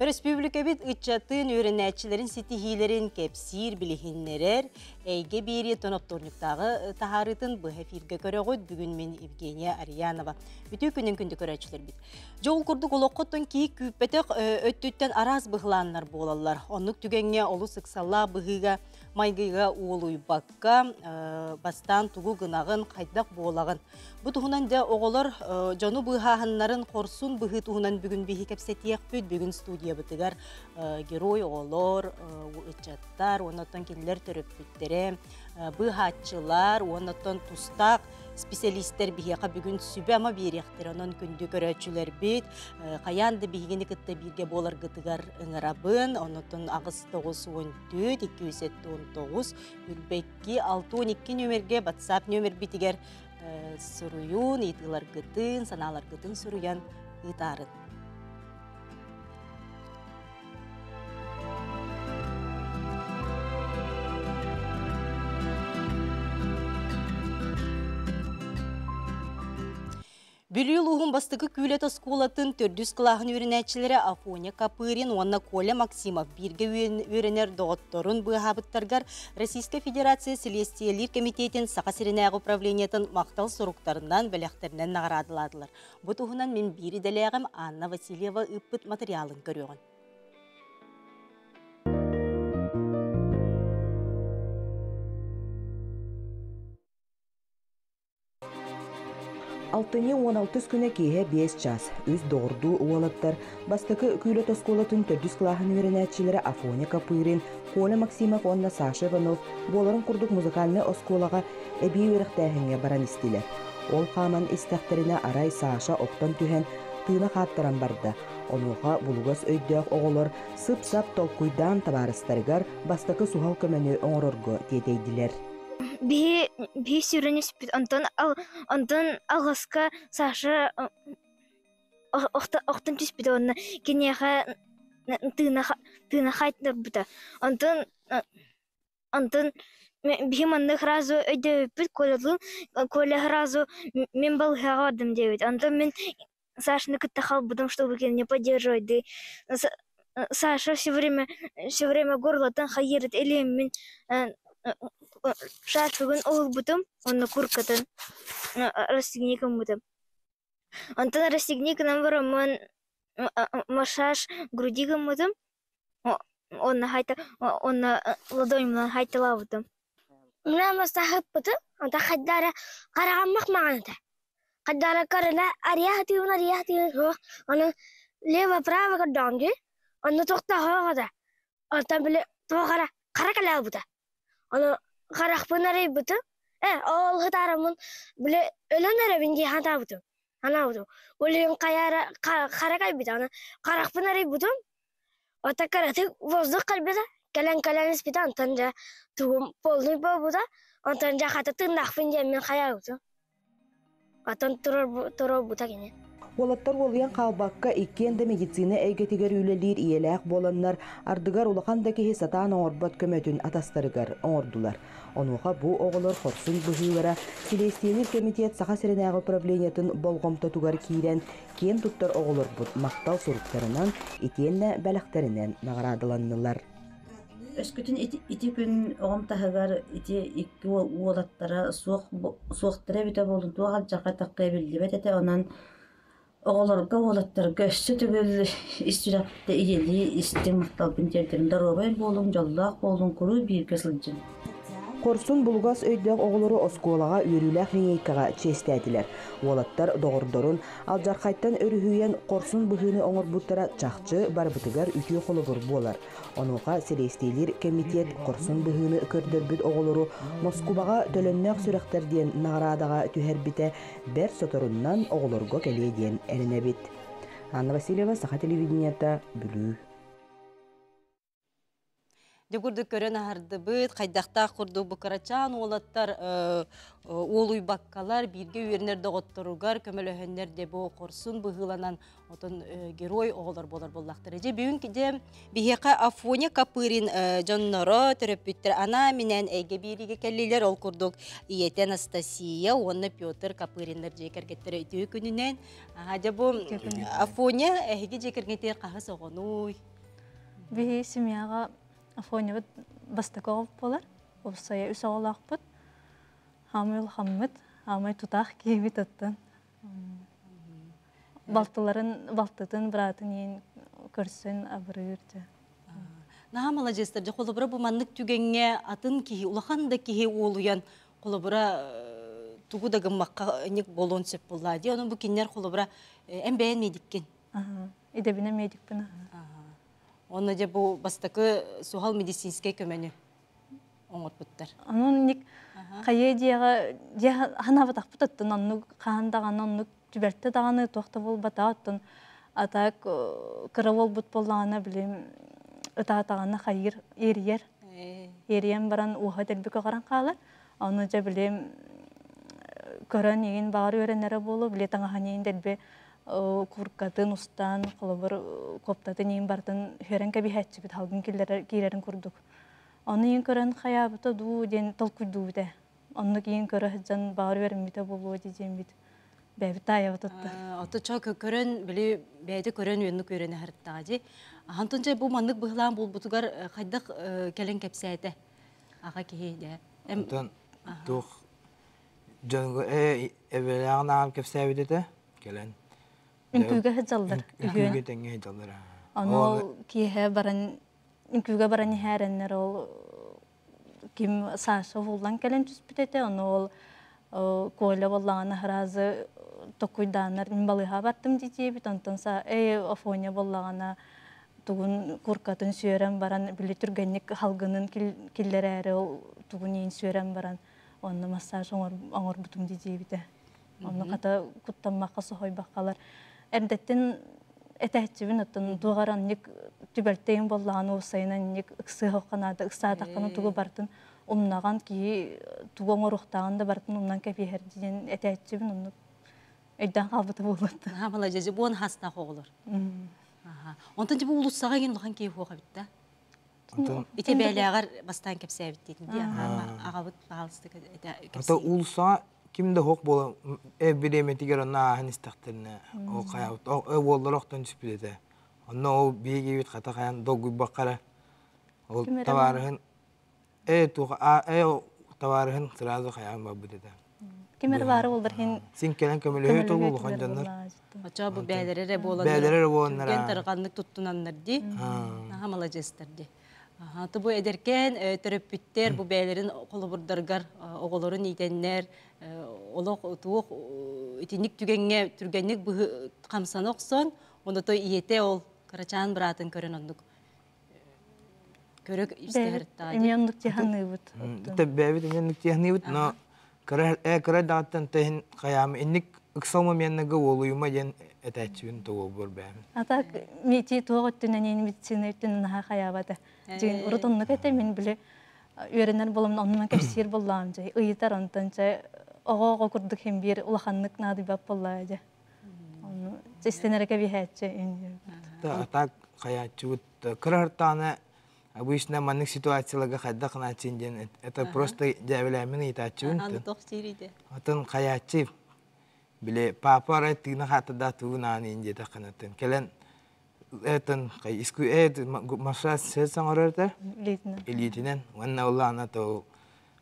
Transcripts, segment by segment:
Өрөспүүбүлүкэбит ыччатын, үөрэнээччилэрин ситиһиилэрин кэпсиир, билиһиннэрэр эйгэ биэрии оптуорунньуктааҕы таһаарыытын быһа эфиргэ көрөҕүт. Бүгүн мин Евгения Арьянова. Үтүө күнүн күндү көрөөччүлэрбит. Дьол курдук олоххоттон киһи күүппэтэх өттүттэн араас быһылааннар буолаллар. Оннук түгэҥҥэ олус ыксаллаах быһыыга майгыга уолуйбакка, бастаан тугу гынаҕын, хайдах буолаҕын. Бу туһунан дьэ оҕолор дьону быыһааһыннарын хорсун быһыы туһунан бүгүн биһи кэпсэтиэхпит. Бүгүн студиябытыгар герой оҕолор, ыччаттар, уонна кинилэр төрөппүттэрэ, быыһааччылар, уонна тустаах специалистэр биһиэхэ бүгүн сүбэ-ама биэриэхтэрэ. Онон күндү көрөөччүлэрбит, хайаан да биһигини кытта бииргэ буоларгытыгар ыҥырабын. Онотон 8 9 14 279 Үрбэкки 62 нүөмэргэ WhatsApp нүөмэрбитигэр суруйуун, ыйытыыларгытын, санааларгытын суруйан ыытаарын. Бүлүү улууһун бастакы Күүлэт оскуолатын төрдүс кылааһын үөрэнээччилэрэ Афоня Копырин уонна Коля Максимов бииргэ үөрэнэр доҕотторун быыһаабыттаргар Российскай Федерация Силиэстийэлиир кэмитиэтин Саха сиринээҕи управлениетын махтал суруктарынан, бэлэхтэринэн наҕараадалаатылар. Бу туһунан мин биир идэлээҕим Анна Васильева ыыппыт матырыйаалын көрүөҕүн. Алтынньы 16 күнэ киэһэ 5 час. Үс доҕордуу уолаттар бастакы Күүлэт оскуолатын төрдүс кылааһын үөрэнээччилэрэ Афоня Копырин, Коля Максимов уонна Саша Иванов буоларын курдук музыкальнай оскуолаҕа эбии үөрэхтээһиҥҥэ баран истилэр. Ол хааман истэхтэринэ арай Саша охтон түһэн тыына хааттаран барда. Онуоха булугас өйдөөх оҕолор сып-сап толкуйдаан табаарыстарыгар бастакы суһал көмөнү оҥорорго тиэтэйдилэр. Биһи биһи сүрүн испит онтон онтон алҕаска Саша охтон түспүтэ уонна киниэхэ тыына тыына хаайтарбыта. Онтон онтон биһи маннык сразу өйдөөбүппүт Колялыын Коля сразу мин балыыһаҕа бардым диэбит. Онтон мин Сашаны кытта хаалбытым, чтобы не поддерживать. Саша все время горлотын хайыырыт илиэммин шарфигын уһулбутум уонна куркатын расстегни гыммытым. Онтон расстегни гынан бараммын массаж груди гыммытым уонна хайта уонна ладоньмынан хайталаабытым. Мына массаһыппытым, онтон хайдара хараҕаммах маҕаната. Хайдара көрүнэ арыйа сатыыбын, арыйа сатыыбын суох. Ону лево-право көрдөҕүм дии. Онно туох да суох этэ. Онтон били туох эрэ хара кэлээбитэ. Ону харахпын арыйбытым. Ээ, ол ытаараммын били өлөн эрэбин дии санаабытым. Санаабытым. Ол иһин хайа эрэ хара кэлбитэ. Аны харахпын арыйбытым. Ото кыратык воздух кэлбитэ. Кэлэн-кэлэн испитэ. Онтон дьэ тугум полный буолбута. Онтон дьэ хата тыыннаахпын диэммин хайаабытым. Атын турар кини. Уолаттар уолуйан хаалбакка иккиэн да медицина эйгэтигэр үлэлиир ийэлээх буоланнар, ардыгар улахан да киһи сатаан оҥорбот көмөтүн атастарыгар оҥордулар. Онуоха бу оҕолор хорсун быһыылара Силиэстийэлиир кэмитиэт Саха сиринээҕи управлениетын болҕомтотугар киирэн, киэн туттар оҕолорбут махтал суруктарынан итиэннэ бэлэхтэринэн наҕараадаланнылар. Өскөтүн ити, ити күн оҕом таһыгар ити икки уолаттара суох суохтара эбитэ буоллун туох алдьархай таххыа биллибэт этэ. Онон оҕолорго, уолаттарга өссө төгүл ис сүрэхтэ ийэлии истиҥ махталбын тиэрдэбин. Доруобай буолуҥ, дьоллоох буолуҥ, куруук бииргэ сылдьыҥ. Хорсун булугас өйдөөх оҕолору оскуолаҕа үөрүүлээх линейкаҕа чиэстээтилэр. Уолаттар доҕордорун алдьархайтан өрүһүйэн хорсун быһыыны оҥорбуттара чахчы барыбытыгар үтүө холобур буолар. Онуоха Силиэстийэлиир кэмитиэт хорсун быһыыны көрдөрбүт оҕолору Москубаҕа Төлөннөөх сүрэхтэр диэн наҕараадаҕа түһэрбитэ бэрт соторунан оҕолорго кэлиэ диэн эрэнэбит. Анна Васильева, Саха телевидениета, Бүлүү. Дьэ курдук көрөн аһардыбыт, хайдахтаах курдук бу кырачаан уолаттар уолуйбаккалар бииргэ үөрэнэр доҕотторугар көмөлөһөннөр дьэ бу хорсун быһыыланан отон герой оҕолор буолар буоллахтара. Дьэ бүгүн дьэ биһиэхэ Афоня Копырин дьонноро төрөппүттэр анаан-минээн эйгэ биэриигэ кэллилэр. Ол курдук ийэтэ Анастасия уонна Петр Копыриннар дьиэ кэргэттэрэ үтүө күнүнэн. Дьэ бу Афоня эһиги дьиэ кэргэнтигэр хаһыс оҕонуй? Биһи семьяҕа Афонябыт бастакы оҕо буолар. Уопсайа үс оҕолоохпут. Хаамай улахаммыт, хаамай тутаах киһибит оттон. Балтыларын, балтытын, быраатын иин көрсөн абырыыр дьэ. Наһаа маладьыастар дьэ холобура бу маннык түгэҥҥэ атын киһи, улахан да киһи уолуйан холобура тугу да гыммакка ник буолуон сөп буоллаа дии. Онон бу кинилэр холобура эн бэйэн медиккин. Идэбинэ медикпин. Онно дьэ бу бастакы суһал медицинскэй көмөнү оҥорбуттар. Онон ник хайа дьиэҕэ дьиэ ханаабатахпыт оттон оннук хаһан даҕаны оннук түбэлтэ даҕаны туох да буолбатах оттон а так кыра буолбут буоллаҕына билим ытаатаҕына хайыыр иэрийэр иэрийэн баран уоһа дэлби көҕөрөн хаалар ону дьэ билим көрөн игин баҕар үөрэнэрэ буолуо били таҥаһын иин дэлби куркатын устан холобур коптатын иин барытын үөрэн кэбиһээччибит халгын киирэрин курдук ону иин көрөн хайаабыта дуу диэн толкуйдуубут ээ оннук иин көрө сылдьан баҕар үөрэммитэ буолуо диэммит бэйэбит таайабыт отто Ото чо көрөн били бэйэтэ көрөн үөннүк үөрэнэ сырыттаҕа дии. Антон чэ бу маннык быһылаан буолбутугар хайдах кэлэн кэпсээтэ аҕа киһи дьэ. Онтон туох дьоҥҥо эбэлээҕин аҕам кэпсээбит этэ кэлэн. Үҥкүүгэ сылдьаллар. Үҥкүүгэ тэҥҥэ сылдьаллар. Ону ол киэһэ баран үҥкүүгэ баран иһээрэннэр ол ким Саша уһуллан кэлэн түспүт этэ ону ол Коля буоллаҕына сразу токуйдааннар мин балыыһаҕа бардым диэбит онтон эй Афоня буоллаҕына тугун куркатын сүөрэн баран били түргэнник халгынын киллэрээри ол тугун иин сүөрэн баран онно массаж оҥорбутум диэбитэ онно хата куттаммакка соһуйбаккалар эрдэттэн этээччибин оттон туох анньык түбэлтэйин буоллаҕына уопсайынан анньык ыксыахха наада ыксаатаххына тугу барытын умнаҕан киһи тугу оҥоруохтааҕын да барытын умнан кэбиһэр диэн этээччибин оннук өйдөөн хаалбыта буолуотта. Наһаа маладьыас буон хастаах оҕолор. Онтон дьэ бу уулуссаҕа иҥин улахан киһи суох эбит да. Ити бээлээҕэр бастаан кэпсээбит диэтин дии аҕабыт паалыстык Ата уулуссаҕа ким да суох буолан бириэмэтигэр онно ааһан истэхтэринэ ол хайаабыт уоллара охтон түспүт этэ. Онно ол биһигибит хата хайан долгуйбакка эрэ ол табаарыһын Ээ туох ээ табаарыһын сразу хайаан барбыт этэ. Ким эрэ баара буоллар иһин Син кэлэн көмөлөһүү тобу улахан дьоннор. Оччоо бу бээлэрэ эрэ буоланнар. Бээлэрэ эрэ буоланнар. Түргэн тарҕаннык туттунаннар дии. Наһаа маладьыастар дии. Аха, бу эдэркээн төрөппүттэр бу бээлэрин холобурдаргар оҕолорун иитэннэр олох туох итинник түгэҥҥэ түргэнник хамсана охсон, оното ийэтэ ол кырачаан быраатын көрөн оннук Көрө истэһэртаҕа Эмиэ оннук тиһаныыбыт. Бэйэбит эмиэ оннук тиһаныыбыт, но кыра кыра даҕаттан тэһин хайаам инник ыксал моменнага уолуйума диэн этээччибин тугу бэйэм. А так мити туох өттүнэн ин медицина өттүнэн наһаа хайаабата. Дьин урут оннук этэ мин били үөрэнэр болом оннунан кэпсиир боллаам дьэ ыйытар онтон чэ оҕо-оҕо курдук хим биир улаханнык наадыйбат боллаа дьэ. Ону истэнэрэ кэбиһээччи А так хайааччыбыт кыра обычно маннык ситуацияларга хайдах гынааччын диэн это просто дьээбэлээммин ыйытааччыбын. Атын хайааччы били папа арай тыына хаатырдаах тугун аан иин диэтэххинэ кэлэн этэн иску э массаж саҥарар этэ илиитинэн уонна улаана то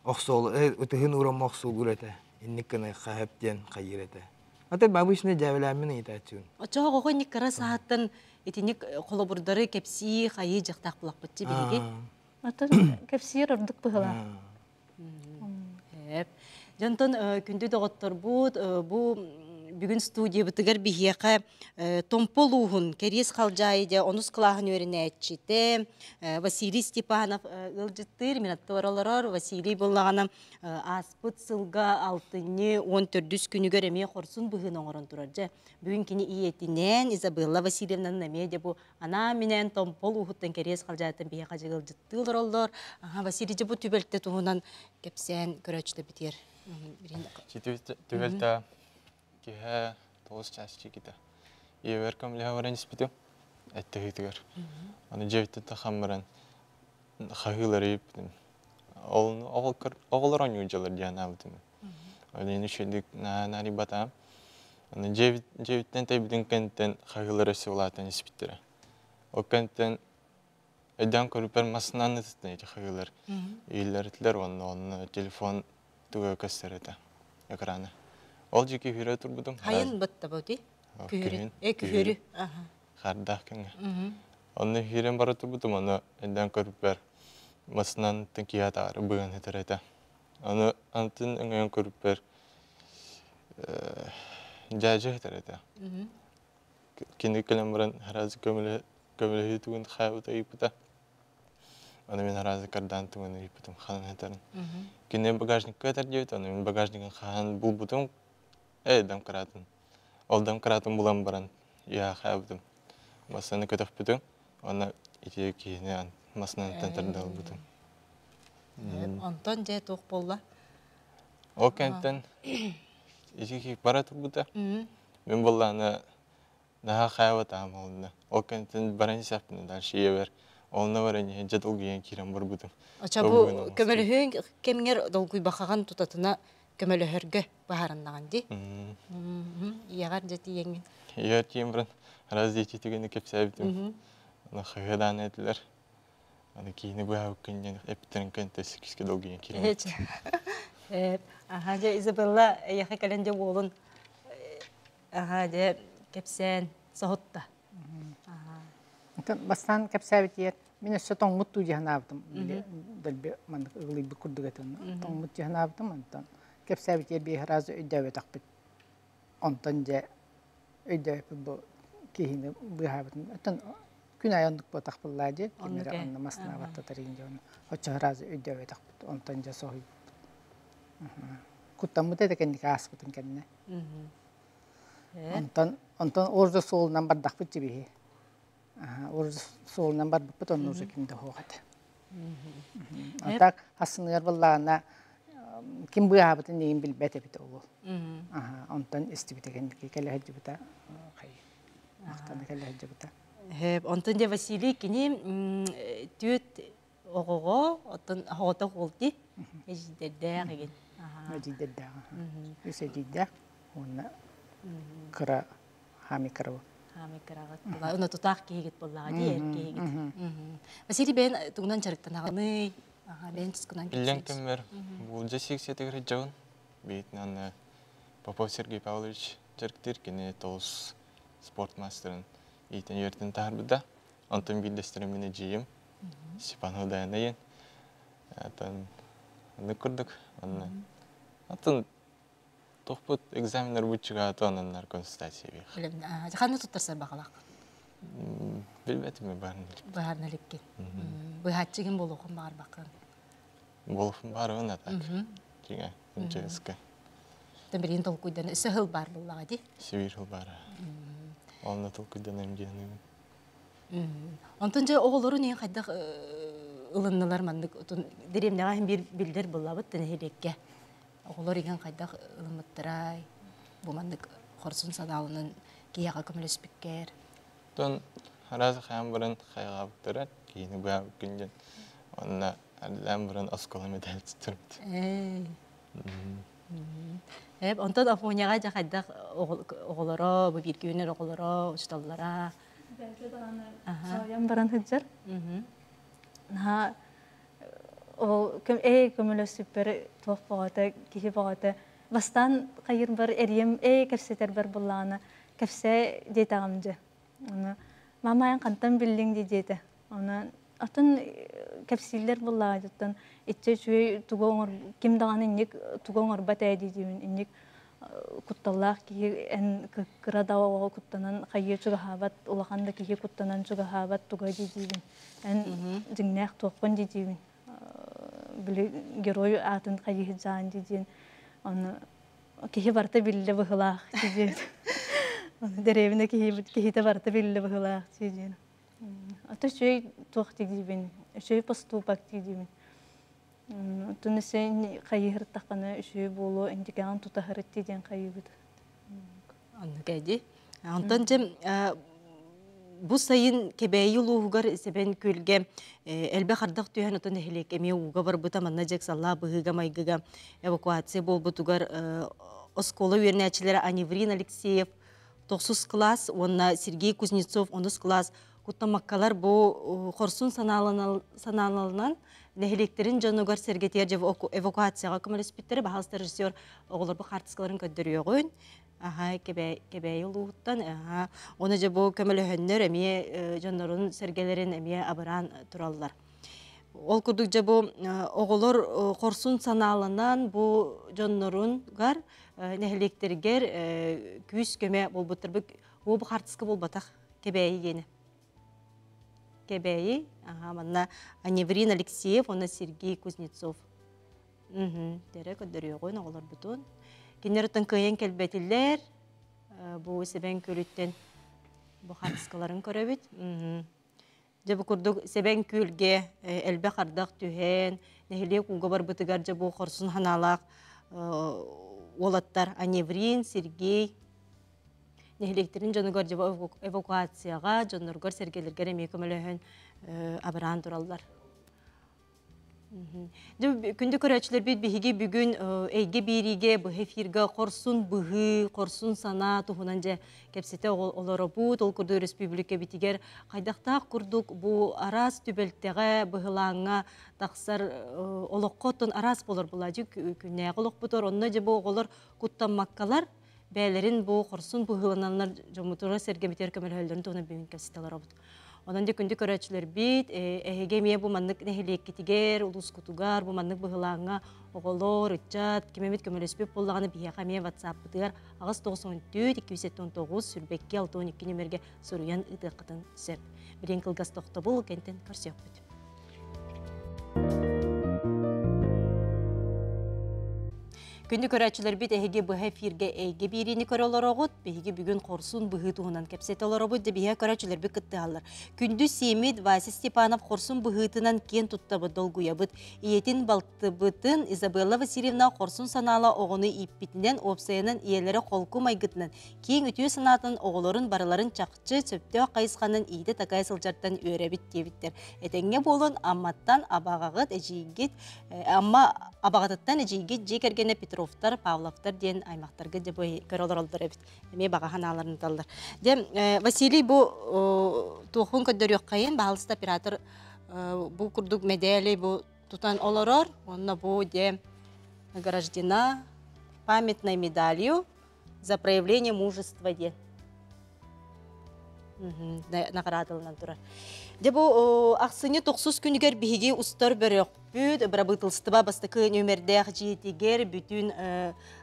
охсуол ытыһын ууран охсуулуур этэ инник гына хаһып диэн хайыыр этэ Аты обычно дьээбэлээммин ыйытааччыбын. Оччоҕо оҕо инник кыра саһаттан итинник холобурдары кэпсии хайыы дьахтаах булахпытчы биһиги. Атын кэпсиир ордук быһылаах. Эп. Дьонтон күндү доҕотторбут бу Бүгүн студиябытыгар биһиэхэ Томпо улууһун Кэриэс Халдьаайы дьэ онус кылааһын үөрэнээччитэ Василий Степанов ыалдьыттыыр. Мин аттыбар олорор Василий буоллаҕына ааспыт сылга алтынньы 14 күнүгэр эмиэ хорсун быһыыны оҥорон турар. Дьэ бүгүн кини ийэтинээн Изабелла Васильевнанын эмиэ дьэ бу анаан-минээн Томпо улууһуттан Кэриэс Халдьаайыттан биһиэхэ дьэ ыалдьыттыы олороллор. Василий дьэ бу түбэлтэ туһунан кэпсээн көрөөччүлэрбитигэр Түбэлтэ киһэ 9 час чикитэ. Ийэбэр көмөлөһө баран испитим эттиһиитигэр. Аны дьиэбиттэн тахсан баран хаһыылары ыйыппытым. Ол оҕолор оонньуур дьалар диэн аабытым. Ол үчүгүйдүк наһаа Аны дьиэбиттэн тэйбитин кэнниттэн хаһыылар өссө улаатан испиттэрэ. Ол кэнниттэн Өйдөөн көрүппэр массыынаны ытыттан ити хаһыылар иһиллэритилэр уонна онно телефон туга көстөр этэ экрана. Ол дьики күһүрэ турбутум. Хайын бытта бути? Күһүрү. Э күһүрү. Хардаах кэмҥэ. Онно киирэн бара турбутум, ону өйдөөн көрүппэр массыынаны киһи атаары быган сытар этэ. Аны антын өҥөйөн көрүппэр дьээдьэ сытар этэ. Кини кэлэн баран араас көмөлөһүү тугун хаабыта ыйыппыта. Аны мин араас кардаан тугун ыйыппытым хаан этэрин. Кини багажникка этэр диэбит, аны мин багажнигын хаан булбутум, э дамкраатын. Ол дамкраатын булан баран я хаабытым. Массыынаны көтөхпүтүм, уонна ити киһини массыынаттан тарда ылбытым. Онтон дьэ туох буолла? Ол кэнниттэн ити киһи бара турбута. Мин буоллаҕына наһаа хаайбатаҕым олунна. Ол кэнниттэн баран исэхпинэ дальше ийэбэр онно баран иһэн дьэ долгуйан киирэн барбытым. Оча бу көмөлөһүөн кэмҥэр долгуйбахаҕын тутатына көмөлөһөргө баһарыннаҕын дии. Ийэҕэр дьэ тиийэҥҥин. Ийэбэр тиийэн баран раз диэки түгэни кэпсээбитим. Аны хаһыадаан этилэр. Аны киини быһаабыккын диэн эппиттэрин кэнтэ сикискэ долгуйан киирэн. Аха дьэ Изабелла эйиэхэ кэлэн дьэ уолун Аха, дьэ, кэпсээн соһутта. Онтон бастаан кэпсээбитигэр мин өссө тоҥмут дуу дии санаабытым. Дэлби маннык ыгылыйбыт курдук этим. Тоҥмут дии санаабытым. Онтон кэпсээбитигэр биир разы өйдөөбөтөхпүт. Онтон дьэ өйдөөбүппүт бу киһини быыһаабытын. Оттон күн аайы оннук буотах буоллаа дии. Ким эрэ онно массыына баттатар иин дьону. Оччо разы өйдөөбөтөхпүт. Онтон дьэ соһуйбуппут. Куттаммыт этэ кэнники ааспытын кэннэ. Онтон онтон ордо суолунан бардахпыт дьибиһи. Ордо суолунан барбыппыт онно уже ким да суох этэ. А так хассыныгар буоллаҕына ким быыһаабытын иин билбэт эбит ол. Онтон истибитэ кэнники кэлэ сылдьыбыта хай махтана кэлэ сылдьыбыта. Онтон дьэ Василий кини түөт оҕоҕо оттон оҕото уолти эдьиийдэрдээх игин. Эдьиийдэрдээх. Үс эдьиийдээх уонна кыра хаамый кыра. Хаамый кыраҕыт. Уна тутаах киһигит буоллаҕа дии, эр киһигит. Василий бэйэн тугунан дьарыктанаҕыный? Бэйэн тускунан Иллэҥ кэммэр буулдьа секциятыгар сылдьабын. Биитинэн Попов Сергей Павлович дьарыктыыр кини тоҕус спорт мастерын иитэн үөрэтэн таһаарбыта. Онтон биирдэстэрэ мин эдьиийим Степан Удаянайын. Атын оннук курдук. Онно атын тохпут экзаменнар буччугаата ононнар консультация биэх. Ханна туттарсар баҕалаах? Билбэтим баарын. Баарын иликкин. Быһааччыгын буолуохун баҕарбаккын. Буолуохун баарыбын а так. Киҥэ, МЧС-ка. Билигин толкуйдан өссө сыл баар буоллаҕа дии. Сибиир сыл баара. Онно толкуйданарым диэн Онтон дьэ оҕолорун иһин хайдах ылыннылар маннык дэриэбинэҕэ иһин биир биллэр буллабыт нэһилиэккэ оҕолор иһин хайдах ылыммыттарай бу маннык хорсун санааланан киһиэхэ көмөлөспүккэр Оттон араас хайаан баран хайҕаабыттара киһини быһаабыккын диэн уонна ардаан баран оскуола мэтээл туттарбыт. Онтон Афоняҕа дьэ хайдах оҕолоро, бу бииргэ үүнэр оҕолоро, учууталлара Бэйэтэ даҕаны соһуйан баран сылдьар. Наһаа ол ээ көмөлөспүппэр туох бөҕөтө, киһи бөҕөтө. Бастаан хайыырбар эриэм ээ кэпсэтэрбэр буллаҕына кэпсээ диэтэҕим дьэ. Ону мама эн хантан биллиҥ дии диэтэ. Онон атын кэпсииллэр буллаҕа дьоттон иччэ үчүгэй тугу оҥор ким даҕаны инник тугу оҥорбот ээ дии диибин инник. Кутталлаах киһи эн кыра да оҕо куттанан хайыы чугаһаабат, улахан да киһи куттанан чугаһаабат туга дии-диибин. Эн дьиҥнээх туоххун дии-диибин. Били герой аатын хайыһыдьаан дии-диэн. Ону киһи барыта биллэ быһылаах дии-диэн. Ону дэриэбинэ киһитэ барыта биллэ быһылаах дии-диэн. Ата үчүгэй туох дии-диибин, үчүгэй поступок дии-диибин. Оттон өссө хайыһыртаххына үчүгэй буолуо, индикэҕин тутаһырыт диэн хайыыбыт. Оннук эди. Онтон дьэ бу сайын Кэбээйи улууһугар Сэбэн күөлгэ элбэх ардах түһэн отон нэһилиэк эмиэ ууга барбыта манна дьэксаллаа быһыыга-майгыга эвакуация буолбутугар оскуола үөрэнээччилэрэ Аневрин Алексеев тохсус кылаас уонна Сергей Кузнецов онус кылаас куттаммаккалар бу хорсун санааланан нэһилиэктэрин дьонугар сэргэтигэр эвакуацияҕа көмөлөспүттэрэ баһаалыста режиссер оҕолорбу хаартыскаларын көрдөрүөҕүн аха Кэбээйи улууһуттан аха оны дьэ бу көмөлөһөннөр эмиэ дьоннорун сэргэлэрин эмиэ абыраан тураллар. Ол курдук дьэ бу оҕолор хорсун санааланан бу дьонноругар нэһилиэктэригэр күүс-көмө буолбуттар. Бу хаартыска буолбатах Кэбээйи диэни. Кэбээйи, аха, манна Аневрин Алексеев уонна Сергей Кузнецов. Тэрэ көрдөрүөҕүн оҕолорбутун. Кинилэр оттон кыайан кэлбэтилэр. Бу Сэбээн Күөлүттэн бу хаартыскаларын көрөбүт. Дьэ бу курдук Сэбээн Күөлгэ элбэх ардах түһэн, нэһилиэк ууга барбытыгар дьэ бу хорсун санаалаах уолаттар Аневрин, Сергей нэһилиэктэрин дьонугар дьэ эвакуацияҕа, дьонноругар сэргэлэргэр эмиэ көмөлөһөн абыраан тураллар. Күндү көрөөччүлэрбит биһиги бүгүн эйгэ биэриигэ быһа эфиргэ хорсун быһыы, хорсун санаа туһунан дьэ кэпсэтэ олоробут. Ол курдук республикабитигэр хайдахтаах курдук бу араас түбэлтэҕэ, быһылааҥҥа тахсар олоххо оттон араас болор буолааччы күннээҕи олохпутугар онно дьэ бу оҕолор куттаммаккалар бэйэлэрин бу хорсун быһыыланаллар дьоммутугар сэргэмитигэр көмөлөһөллөрүн туһунан бүгүн кэпсэтэ олоробут. Онон дьэ күндү көрөөччүлэрбит, эһиги эмиэ бу маннык нэһилиэккитигэр, улуускутугар бу маннык быһылааҥҥа оҕолор, ыччат, ким эмит көмөлөспүт буоллаҕына биһиэхэ эмиэ WhatsApp-пытыгар 894 279 22 62 нүмергэ суруйан ыытыаххытын сөп. Билигин кылгас тохтобул кэнтэн көрсүөхпүт. Күндү көрөөччүлэрбит эһиги быһа эфиргэ эйгэ биэриини көрө олороҕут. Биһиги бүгүн хорсун быһыы туһунан кэпсэтэ олоробут. Дьэ биһиэхэ көрөөччүлэрбит кыттыһаллар. Күндү сиэмит Вася Степанов хорсун быһыытынан киэн туттабыт, долгуйабыт. Ийэтин балтыбытын Изабелла Васильевна хорсун санаала оҕону ииппитинэн, уопсайынан ийэлэрэ холку майгытынан, киэҥ үтүө санаатын оҕолорун барыларын чахчы сөптөөх хайысханан иитэ-такайа сылдьартан үөрэбит диэбиттэр. Этэҥҥэ буолун Амматтан абаҕаҕыт эдьиийгит Амма абаҕатыттан эдьиийгит дьиэ кэргэнэ Петровтар, Павловтар диэн аймахтарга дьэ бу көрө олороллор эбит. Эмиэ баҕа санааларын ыталлар. Дьэ, Василий бу туохун көрдөрүөххэйин, баһалыста оператор бу курдук мэдээли бу тутан олорор. Уонна бу дьэ награждена памятной медалью за проявление мужества диэн наҕараадаланан турар. Дьэ бу ахсынньы тохсус күнүгэр биһиги устар бөрөхпүт бырабыытылыстыба бастакы нүөмэрдээх дьиэтигэр бүтүн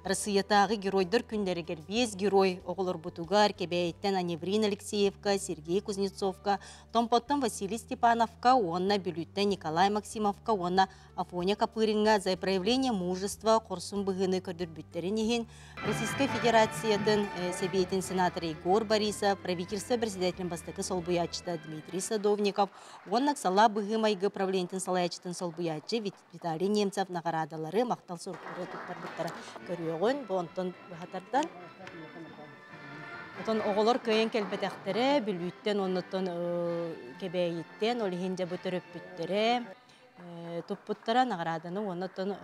Россиятааҕы геройдар күннэригэр биэс герой оҕолорбутугар Кэбээйиттэн Аневрин Алексеевка, Сергей Кузнецовка, Томпоттон Василий Степановка уонна Бүлүүттэн Николай Максимовка уонна Афоня Копыриҥҥа за проявление мужества хорсун быһыыны көрдөрбүттэрин иһин Российскай Федерациятын Сэбиэтин сенатора Егор Борисов, правительство председателин бастакы солбуйааччыта Дмитрий Садовников уонна салаа быһыы-майгы правлениетын салайааччытын солбуйааччы Виталий Немцев наҕараадалары махтал суруктары туттарбыттара көрүөҕүн. Бу онтон быһатардан Отон оҕолор кыайан кэлбэтэхтэрэ, Бүлүүттэн, оннуттан Кэбээйиттэн, ол иһин дьэ бу төрөппүттэрэ туппуттара наҕарааданы уонна оттон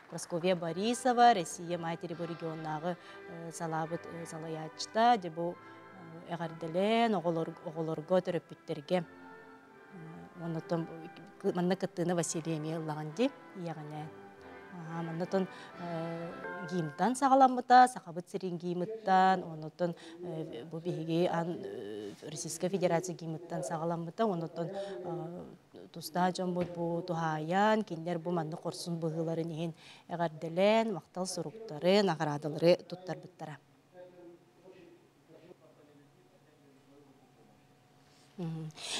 Прасковья Борисова, Россия матери бу регионнааҕы салаабыт салайааччыта, дьэ бу эҕэрдэлээн оҕолорго, төрөппүттэргэ уонна оттон манна кыттыыны Василий эмиэ ыллаҕын дии ийэҕинээн. Манна оттон гимнтан саҕаламмыта, Сахабыт сирин гимныттан, оннуттан бу биһиги Российская Федерация гимныттан саҕаламмыта, оннуттан тустаах дьоммут бу туһаайан, кинилэр бу маннык хорсун быһыыларын иһин эҕэрдэлээн, махтал суруктары, наҕараадалары туттарбыттара.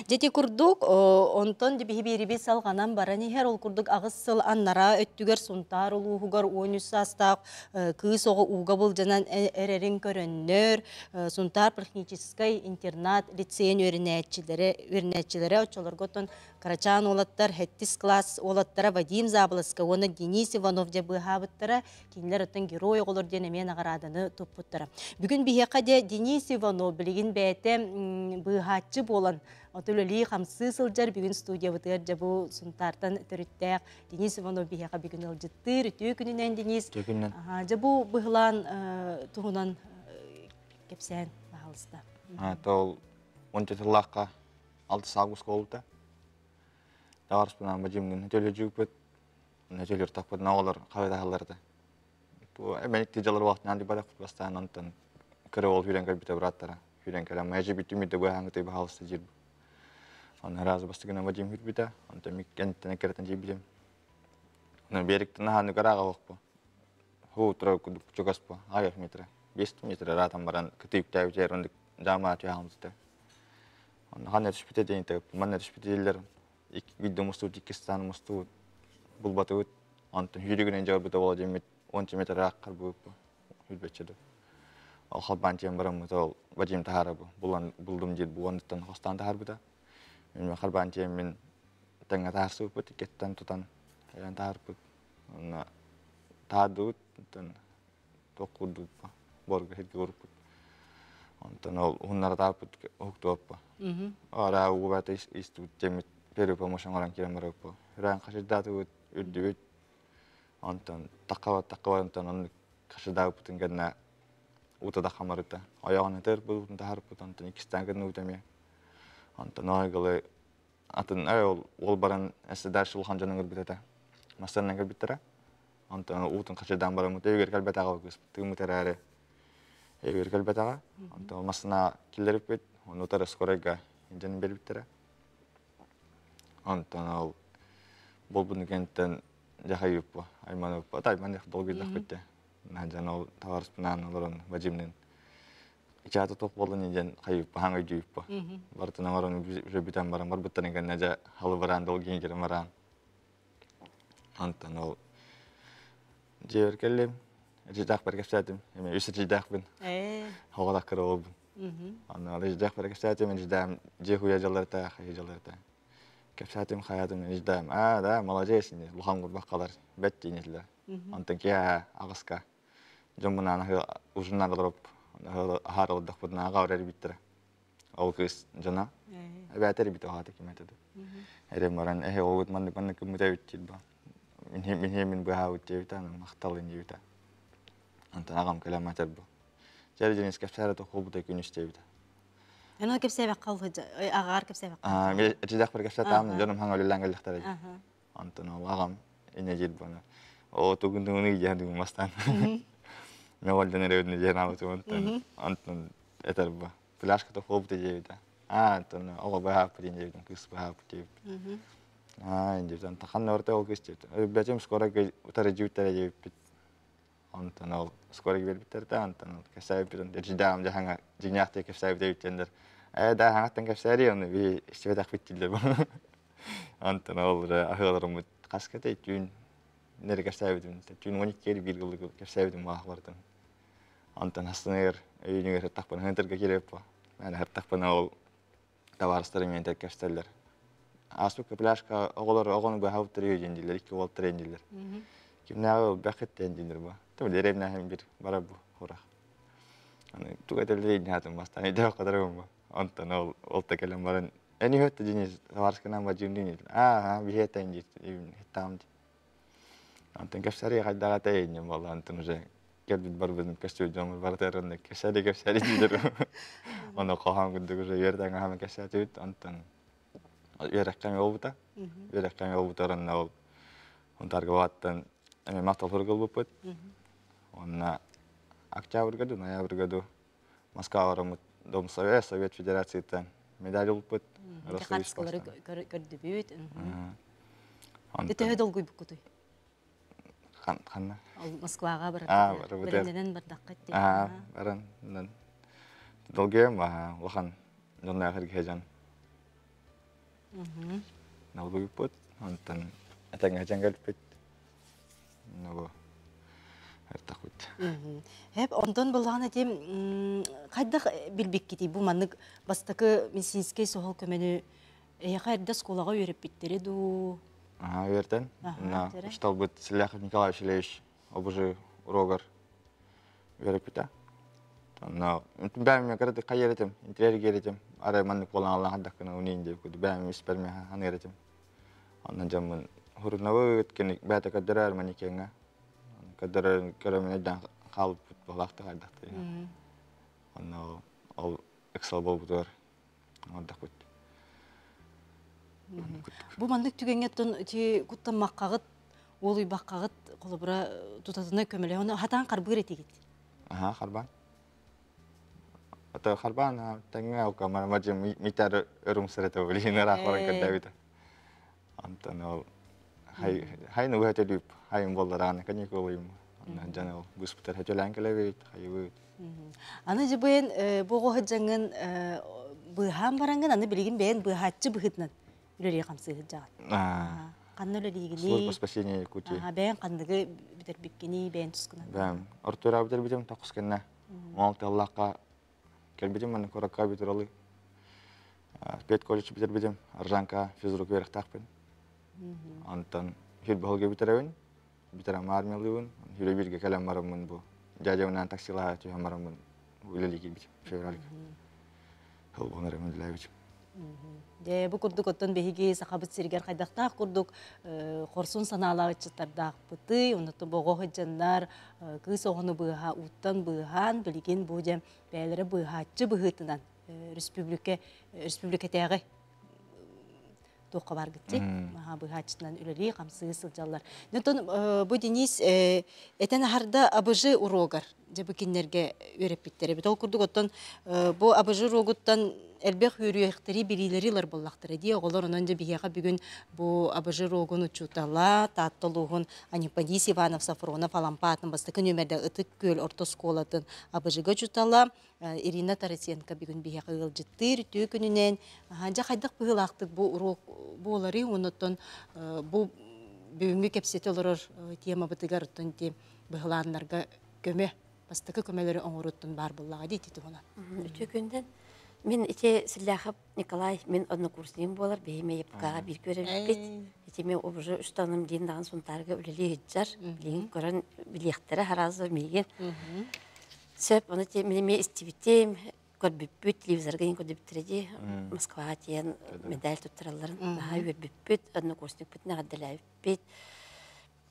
Дьити курдук, онтон биһи салҕанан баран иһэр, ол курдук аҕыс сыл аннараа өттүгэр Сунтаар улууһугар 13 саастаах кыыс оҕо ууга былдьанан эрэрин көрөннөр, Сунтаар техническай интернат лицейин үөрэнээччилэрэ, үөрэнээччилэрэ оччолорго оттон кырачаан уолаттар сэттис класс уолаттара Вадим Заболоцкай уонна Денис Иванов дьэ быыһаабыттара, кинилэр оттон герой оҕолор диэн эмиэ наҕарааданы туппуттара. Бүгүн биһиэхэ дьэ Денис Иванов билигин бэйэтэ быыһааччы буолан үлэлии хамсыы сылдьар бүгүн студиябытыгар дьэ бу Сунтаартан төрүттээх Денис Иванов биһиэхэ бүгүн ыалдьыттыыр. Үтүө күнүнэн, Денис. Үтүө күнүнэн. Дьэ бу быһылаан туһунан кэпсээн баһаалыста. Ол 10 сыллаахха 6 август буолбута. Таҕарыспынан бадьымнын төлөдьүүппүт Нөтөлөр тахпытына оҕолор хабытаһаллар да. Бу эбэник дьалар вақтынан ди барах бастаан онтон кыра ол хүрен кэлбитэ быраттара. Хүрен кэлэн майжы бүтүм үдэ быһаҥыты баһалыста жир. Оны разы бастыгына Вадим хүрбүтэ. Онтон миккенттен керетен жибитим. Оны бериктен ханы карага вақпы. Ху тура кудук чугаспы. Аяк метре. 5 метр ратан баран кытыйыктаа жер ондук жама түһамызды. Оны ханы түшпүтэ дейин тегip, манна түшпүтэ дейлер. Видео мустубут, иккистан мустубут, булбатыбыт. Онтон хүрүгүнэн жабыта бола жеммит 10 метр рааккар бууппу. Хүрбеччеди. Ол халбан тиен бараммыт ол Вадим тахара бу. Булан булдум дир буондуттан хостан тахарбыта. Мен халбан тиен мен таңга тахарсыбыт, иккеттен тутан эйэн тахарбыт. Онна таадыбыт, онтон токкурдуппа. Борга хирге уруппут. Онтон ол хуннара тааппыт уһуктуоппа. Ара угубата истубут темит первый помощь оҥорон киирэн барыппа. Үрээн хашырдаатыбыт, үрдүбүт. Онтон таққаба таққаба онтон оннук хашырдаабыппытын кэннэ уута да хамарыта. Ойоҕун этэр буутун таһарпыт, онтон иккистээн кэннэ уута эмиэ. Онтон ойгылы атын ол ол баран эссе дальше улахан дьон ыҥырбыт этэ. Массыынанан кэлбиттэрэ. Онтон уутун хачырдаан бараммыт өйүгэр кэлбэтэҕэ кыыс тыыммыт эрээри өйүгэр кэлбэтэҕэ. Онтон массыына киллэриппит, ону утары скорайга илдьэн биэрбиттэрэ. Онтон ол буолбутун кэнниттэн дьахайыппа, айманыппа, тайман долгуйдахпыт дьон ол табаарыспынаан олорон Вадимнын ичаата туох буоллун диэн хайыппа хаҥ өйдүүппа. Барытын оҥорон уже бүтэн баран барбыттарын кэннэ дьэ халыбараан долгуйан кирэн бараан. Онтон ол дьиэбэр кэллим. Эдьиийдээхпэр кэпсээтим. Эми үс эдьиийдээхпин. Оҕолох кыра уолбун. Онно эдьиийдээхпэр кэпсээтим, эдьиийдээм дьиэ хуйа дьалларта, хайа дьалларта. Кэпсээтим, хайаатым, эдьиийдээм, аа, да, молодец, улахан курбах бэт диинилэр. Онтон киэһэ аҕыска дьоммунаан ужиннаан олороп аһаар олордохпутуна аҕа эрбиттэрэ. Ол кыыс дьоно эбээтэ эрбит оһаата ким этэ Эрем баран эһэ оҕут маннык маннык кыммыта эбит диир ба. Мин мин быһаабыт диэбитэ, махталын диэбитэ. Онтон аҕам кэлэн матар бу. Дьэ Денис кэпсээрэ тохуобута күнүс диэбитэ. Эн ол кэпсээбэххэ аҕаар кэпсээбэххэ. Аа, мен эчидэх бір кэпсээтаам, дьонум хаҥа үлэлээн кэллэхтэрэ. Онтон ол аҕам инэ диир буона. Оо тугун тугун диэн тугун бастаан. Мен олден эрэбитин диэн аабытым онтон онтон этэр бу. Пляжка тохуобута диэбитэ. Аа, онтон оҕо быһааппыт диэбитим, кыыс быһааппыт диэбит. Аа, диэбит. Ханна барта ол кыыс диэбит. Бэтим скоро утары дьүүттэрэ диэбиппит. Онтон ол скоро биэрбиттэр да, онтон ол кэпсээбиппит, дьидаам дьаһаҥа дьиҥнээхтик кэпсээбит эбиттэннэр. Ээ, да хаҥаттан кэпсээри, ону би истибэтэхпит дииллэр. Онтон ол аһыаларыммыт хаска тэ түүн нэрэ кэпсээбитим. Түүн 12 биир гыллык кэпсээбитим маахлартан. Онтон хастыныгар өйүнүгэр хаттахпына хантарга кииреппа. Мен хаттахпына ол табаарыстарым миэнтэр кэпсэтэллэр. Ааспыкка пляжка оҕолор оҕону быһаабыттар үһү диэн дииллэр, икки уолтар диэн дииллэр. Кимнээҕи ол бэххиттэн дииллэр бу. Тым дэриэбинэһим бир бара бу хурах. Аны туга этэллэр иһин бастаан өйдөөх кадарым бу. Онтон ол ол та кэлэн баран эни хөттө дини табаарыскынан бадьыым дини. Аа, биһиэтэн диир хиттаам ди. Онтон кэпсэри хайдаҕа тэйинним буолла онтон уже кэлбит барбытым көстүбүт дьоммут барытыгар кэпсэри кэпсэри диилэр. Ону хоһоон курдук уже үөрэтэн аһама кэпсээтибит онтон үөрэххэ эмиэ буолбута. Үөрэххэ эмиэ буолбута онно ол Унтаарга бааттан эмиэ махтал ылбыппыт. Онно октябрьга ду, ноябрьга ду Москва бараммыт Дом Совет, Совет Федерацияттан Медаль ылбыт. Хатыскалары көрдүбүт. Төһө долгуйбуккутуй? Ханна? Москваға барар. Бэлэмнэнэн бардахха. Баран. Долгуйам, улахан дьонноох эргэ Долгуйбут. Онтон этэҥҥэ кэлбит. Ну, эртахпыт. Хеп, онтон буллаҕына этим хайдах билбиккитий бу маннык бастакы медицинскэй суһал көмөнү эһиэхэ эрдэ оскуолаҕа үөрэппиттэрэ дуу? Ага, үөртен. На, учталбыт Селяхов Николай Васильевич обужи урогар үөрэппитэ. Онно бэйэм кыраты хайар этим, интерьер этим. Арай маннык буолан аллаах даккына унин деп куду бэйэм испэр меха ханыыр этим. Онно дьоммун хурунабыт, кини бэйэтэ көрдөрөр манекеҥҥа. Көрдөрөр көрөмүнэ дан хаалбыт буолаахта хайдахты. Онно ол ыксал буолбутугар оҥордохпут. Бу маннык түгэҥҥэ оттон ити куттаммаккаҕыт, уолуйбаккаҕыт холобура тутатына көмөлөһөн оны хатаан харбыыр этигит. Аха, харбаан. Ата харбаан тэҥҥэ алка мажы митар өрүмсэр этэ билин ыраах баран көрдөөбүтэ. Онтон ол хай хай нуга төлүп хайын болларааны каникулыйым. Онон дьон ол быспытар хөтөлөөн кэлэбит, хайыбыт. Аны дьыбыйын бу оҕо сылдьаҥҥын быыһаан бараҥҥын аны билигин бэйэн быыһааччы быһыытынан үлэлии хамсыы сылдьаҕын. Ханна үлэлиигиний? Служба спасения Якутии. Бэйэн ханныгы бүтэрбиккиний, бэйэн тускунан? Бэйэм ортура бүтэрбитим тохус кэннэ. Ол тыллаахха кэлбитим манна куоракка бүтэралы. Педколледж бүтэрбитим, Аржанка физрук үөрэхтээхпин. Онтон футболга бүтэрэбин, бүтэрэн армиялыыбын, хүрэ бииргэ кэлэн бараммын бу дядябынаан таксилаһа түһэн бараммын үлэлии киирбитим февральга. Холбонор үлэлээбитим. Дьэ, бу курдук оттон биһиги Сахабыт сиригэр хайдахтаах курдук хорсун санаалаах ыччаттардаахпытый, оннуттан боҕо сылдьаннар кыыс оҕону быыһа ууттан быыһаан, билигин бу дьэ бэйэлэрэ быыһааччы быһыытынан республика республикатааҕы туохха баргытчы маха быһааччытынан үлэлии хамсыы сылдьаллар. Онтон бу Денис этэн аһарда АБЖ уруогар дьэ бу кинилэргэ үөрэппиттэр эбит. Ол курдук оттон бу АБЖ уруогуттан элбэх үөрүйэхтэри билиилэри ылар буоллахтара дии. Оҕолор онон дьэ биһиэхэ бүгүн бу АБЖ уруогун учуутала Таатта улууһун Анипадис Иванов Сафронов Алампаатын бастакы нүөмэрдэ Ытык Күөл орто оскуолатын АБЖ-га учуутала Ирина Тарасенко бүгүн биһиэхэ ыалдьыттыыр үтүө күнүнэн дьэ хайдах быһыылаахтык бу уруок буоларый оннуттан бу бүгүҥҥү кэпсэтэ олорор темабытыгар оттон ити быһылааннарга көмө бастакы көмөлөрү оҥоруттан баар буоллаҕа дии ити туһунан. Үтүө күндэн. Мин ити Силляхов Николай мин однокурсникым буолар, биһиги ЕПК-ҕа биир көрөбүппүт. Ити мен уже үстаным диин даҕан Сунтаарга үлэлии сылдьар. Билигин көрөн билиэхтэрэ харазы миигин. Сөп, ону мин эмиэ истибитим, көрбүппүт, телевизорга иһин көрдүбүттэрэ дии. Москваҕа тиийэн медаль туттаралларын наһаа үөрбүппүт, однокурсникпытын эҕэрдэлээбиппит.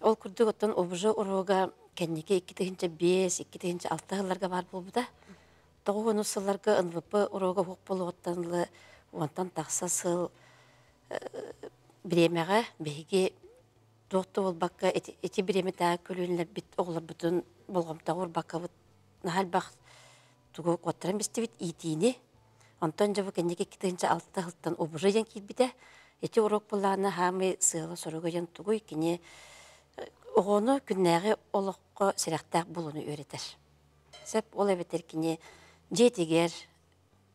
Ол курдук оттон ОБЖ уруога кэнники 2005, 2006 сылларга баар буолбута. 90 сылларга НВП уруога уһук буолуоҕуттан ыла уонтан тахса сыл бириэмэҕэ биһиги туох да буолбакка ити бириэмэтээҕи көлүөнэлэрбит оҕолорбутун болҕомтоҕо уурбаккабыт наһаа элбэх тугу куоттаран бистибит иитиини. Онтон дьэ бу кэнники 2006 сылтан ОБЖ диэн киирбитэ. Ити уруок былаана хаамый сыала-соруга диэн тугуй кини оҕону күннээҕи олоххо сэрэхтээх буолууну үөрэтэр. Сөп ол эбэтэр кини дьиэтигэр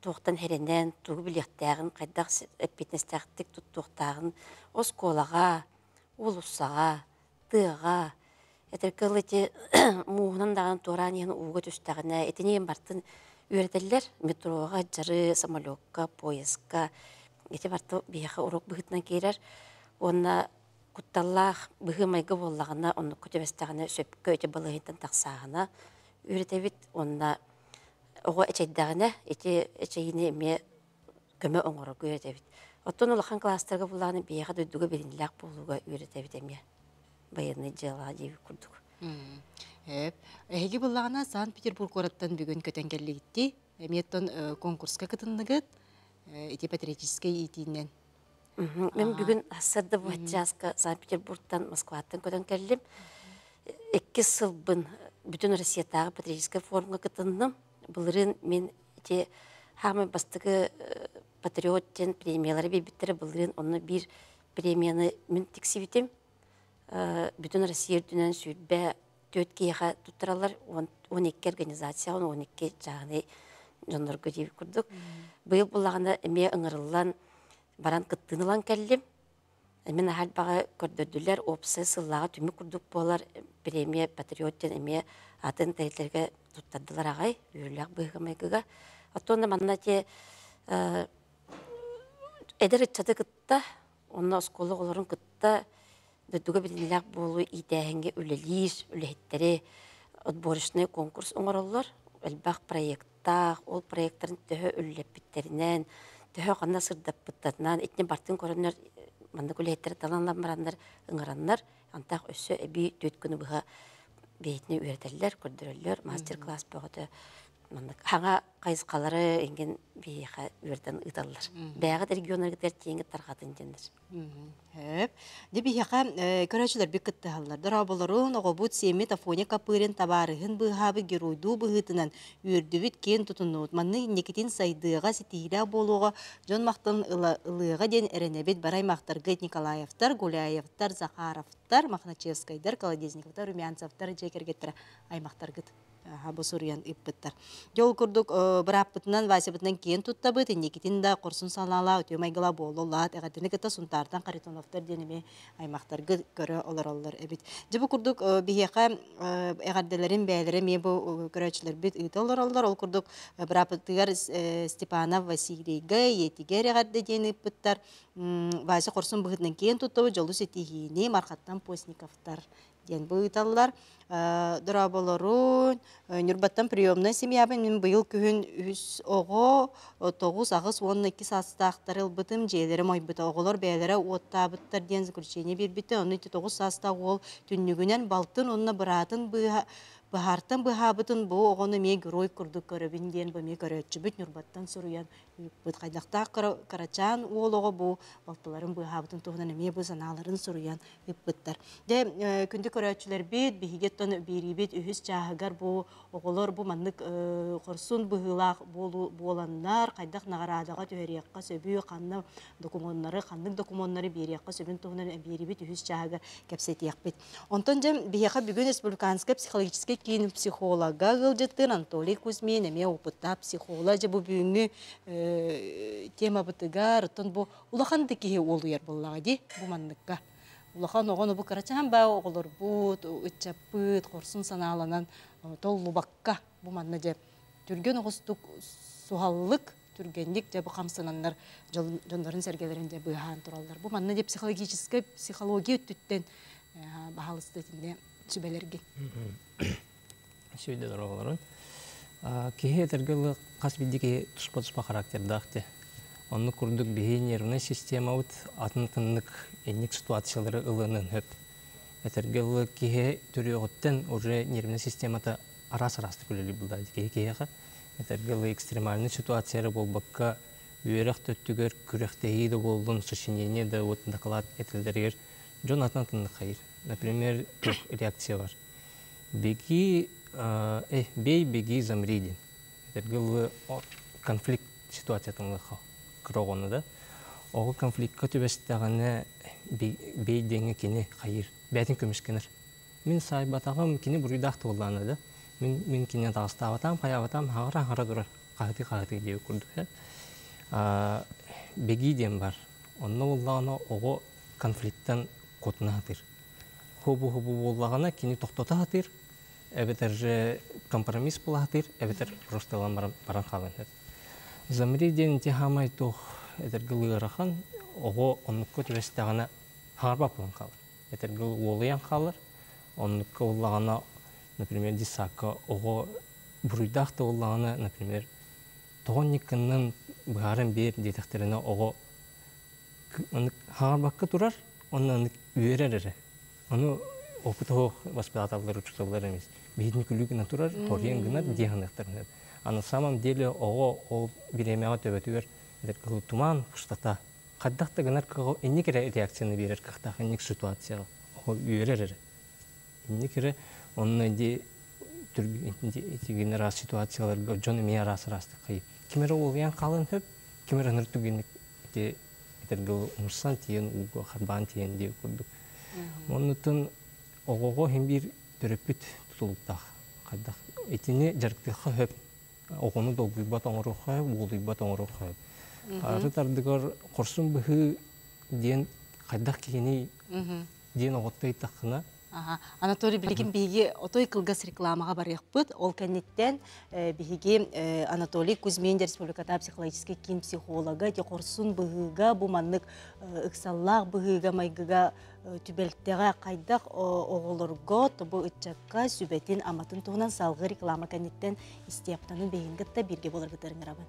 туохтан хэрэнэн, тугу билиэхтээҕин, хайдах эппиэтинэстээхтик туттуохтааҕын оскуолаҕа, уулуссаҕа, тыаҕа, этэргэ дылы ити мууһунан даҕаны туораан иһэн ууга түстэҕинэ итини барытын үөрэтэллэр. Метроҕа дьары, самолекка, поездка ити барыта биһиэхэ уруок быһыытынан киирэр. Уонна кутталлаах быһыы-майгы буоллаҕына, оннукка түбэстэҕинэ сөпкө ити балыыһаттан тахсааһына үөрэтэбит. Уонна оҕо эчэйдэҕинэ ити эчэйиини эмиэ көмө оҥорорго үөрэтэбит. Оттон улахан кылаастарга буллаҕына биһиэхэ дойдуга бэриниилээх буолууга үөрэтэбит эмиэ байыаннай дьыалаҕа диэбит курдук. Эп. Эһиги буллаҕына Санкт-Петербург куораттан бүгүн көтөн кэллигитти. Эмиэ оттон конкурска кытынныгыт. Ити патриотическай иитиинэн. Мен бүгүн сарсыарда бу чааска Санкт-Петербургтан Москваттан көтөн кэллим. Иккис сылбын бүтүн Россиятааҕы патриотическай форумҥа кытынным. Былырыын мин ити хаамай бастакы Патриот диэн премиялары биэрбиттэрэ былырыын онно биир премияны мин тиксибитим. Бүтүн Россия үрдүнэн 24 киһиэхэ туттараллар, 12 организация, 12 чааһынай дьоннорго диэбит курдук. Быйыл буллаҕына эмиэ ыҥырыллан баран кыттыыны ылан кэллим. Мин аһа элбэҕи көрдөрдүлэр, уопсай сыллааҕы түмүк курдук буолар премия «Патриот» диэн эмиэ атын тэрилтэлэргэ туттардылар аҕай, үөрүүлээх быһыыга-майгыга. Оттон да манна ити эдэр ыччаты кытта, онно оскуола оҕолорун кытта дойдуга биллиилээх буолуу иитээһиҥҥэ үлэлиир үлэһиттэри отборочный конкурс оҥороллор. Элбэх проекттаах, ол проектарын төһө үлэлэппиттэринэн, төһө ханна сырдаппыттарынан итини бартын көрөннөр маннык үлэһиттэри талан бараннар ыҥыраннар, антах өссө эбии 4 күнү быһа бэйэтини үөрэтэллэр, көрдөрөллөр, мастер-класс бөҕөтө маннык хаҥа хайысхалары эҥин биһиэхэ үөрэтэн ыыталлар. Бэйэҕит регионнаргытыгар тиийэҥҥит тарҕатын диэннэр. Хөп. Дьэ биһиэхэ көрөөччүлэрбит кыттыһаллар. Дорооболорун, оҕобут сиэммит Афоня Копырин табаарыһын быыһаабыт геройдуу быһыытынан үөрдүбүт, киэн тутуннубут. Манна инникитин сайдыаҕа, ситиһиилээх буолуоҕа, дьон махтан ылыаҕа диэн эрэнэбит. Бары аймахтаргыт Николаевтар, Гуляевтар, Захаровтар, Мохначевскайдар, Колодезниковтар, Румянцевтар дьиэ кэргэттэрэ аймахтаргыт. Бу суруйан ыыппыттар. Дьэ ол курдук бырааппытынан, Васябытынан киэн туттабыт, инникитин да хорсун санаалаах, үтүө майгылаах буолла-улаат, эҕэрдэни кытта Сунтаартан Харитоновтар диэн эмиэ аймахтаргыт көрө олороллор эбит. Дьэ бу курдук биһиэхэ эҕэрдэлэрин бэйэлэрэ эмиэ бу көрөөччүлэрбит ыыта олороллор. Ол курдук бырааппытыгар Степанов Василийга ийэтигэр эҕэрдэ диэн ыыппыттар. Вася хорсун быһыытынан киэн туттабыт, дьолу ситиһиини Мархаттан Постниковтар диэн бу ыыталлар. Дорооболорун, Ньурбаттан приемнай семьябын мин быйыл күһүн үс оҕо, 9, 8 уонна 2 саастаахтары ылбытым, дьиэлэрим ойбута. Оҕолор бэйэлэрэ уоттаабыттар диэн заключение биэрбитэ. Ону ити 9 саастаах уол түннүгүнэн балтын уонна быраатын быыһа быһаартан быһаабытын бу оҕону эмиэ герой курдук көрөбүн диэн бу эмиэ көрөөччүбүт Ньурбаттан суруйан ыыппыт. Хайдахтаах кырачаан уол оҕо бу балтыларын быыһаабытын туһунан эмиэ бу санааларын суруйан ыыппыттар. Дьэ, күндү көрөөччүлэрбит, биһиги оттон биэриибит үһүс чааһыгар бу оҕолор бу маннык хорсун быһыылаах буоланнар, хайдах наҕараадаҕа түһэриэххэ сөбүй, ханна докумуоннары, ханнык докумуоннары биэриэххэ сөбүн туһунан биэриибит үһүс чааһыгар кэпсэтиэхпит. Онтон дьэ, биһиэхэ бүгүн Республиканскай психологическай киин психолога ыалдьыттыыр Анатолий Кузьмин, эмиэ опыттаах психолог. Дьэ, бу бүгүҥҥү темабытыгар, оттон бу улахан да киһи уолуйар буоллаҕа дии бу манныкка. Улахан оҕону бу кырачаан баа оҕолорбут, ыччаппыт хорсун санааланан толлубакка бу манна дьэ түргэн оҕустук суһаллык түргэнник дьэ бу хамсананнар дьоннорун сэргэлэрин дьэ быыһаан тураллар. Бу манна дьэ психологическай психология өттүттэн баһаалыста итиннэ сүбэлэргин. Сүүйдэ дороголорун. Киһи этэргэ хас биирдии киһи туспа-туспа характердаах дии. Оннук курдук биһи нервнай системабыт атын-атыннык инник ситуациялары ылыанын сөп. Этэргэ дылы киһи төрүөҕүттэн уже нервнай системата араас-араастык үлэлиир булда киһи киһиэхэ. Этэргэ дылы экстремальный ситуация эрэ буолбакка, үөрэх да өттүгэр күрэхтэһии да буоллун, сочинение да вот доклад этэллэригэр дьон атын-атыннык хайыр. Например, туох реакция бар. Беги, бей, беги, замри диэн. Этэргэ дылы конфликт ситуациятын кыра оҕону да. Оҕо конфликтка түбэстэҕинэ бей диэҥҥэ кини хайыыр, бэйэтин көмүскэнэр. Мин саайбатаҕым, кини буруйдаах туоллаана да. Мин кинини атаҕастаабатаҕым, хайаабатаҕым, хаҕара-хаҕара турар, хаһытыы-хаһытыы диэбит курдук. Беги диэн бар. Онно буоллаҕына оҕо конфликттан куотуна сатыыр. Хобу-хобу буоллаҕына кини тохтото сатыыр, эбэтэр же компромисс була сатыыр, эбэтэр просто ылан баран, баран хаалан сөп. Замри диэн ити хаамай туох этэргэ ыарахан, оҕо оннукка түбэстэҕинэ хаҥарбат буолан хаалар. Этэргэ уолуйан хаалар. Оннукка буоллаҕына, например, детсадка оҕо буруйдаах да буоллаҕына, например, тоҕо инниккиннэн быһааран биэр диэтэхтэринэ оҕо хаҥарбакка турар, онно аны үөрэр эрэ. Ону опытоох воспитателлар, учууталлар эмиз биһитини күлүү гына турар, хоруйан гынар дии саныахтарын сөп. А на самом деле оҕо ол бириэмэҕэ төбөтүгэр кыһыл туман, пустота. Хайдах да гынар кыаҕа инник эрэ реакцияны биэрэр кыахтаах инник ситуацияҕа оҕо үөрэр эрэ. Инник эрэ онно ди итигин араас ситуацияларга дьон эмиэ араас араастык хайы. Ким эрэ уолуйан хаалан сөп, Ким эрэ ыныр түгэнник ити этэргэ умсан тиийэн ууга харбаан тиийэн диир курдук. Оннуттан оҕоҕо иһин биир төрөппүт тутулуктаах. Хайдах итини дьарыктыахха сөп. Оҕону долгуйбат оҥоруохха сөп, уолуйбат оҥоруохха сөп. Арыт ардыгар хорсун быһыы диэн хайдах киһини диэн оҕотто ыйыттаххына Анатолий, билигин биһиги отой кылгас рекламаҕа барыахпыт. Ол кэнниттэн биһиги Анатолий Кузьмин республиката психологический киин психолога ити хорсун быһыыга бу маннык ыксаллаах быһыыга майгыга түбэлтэҕэ хайдах оҕолорго тобу ыччакка сүбэтин аматын туһунан салгыы реклама кэнниттэн истиэхтанын биһигин кытта бииргэ буоларгытыгар ыҥырабын.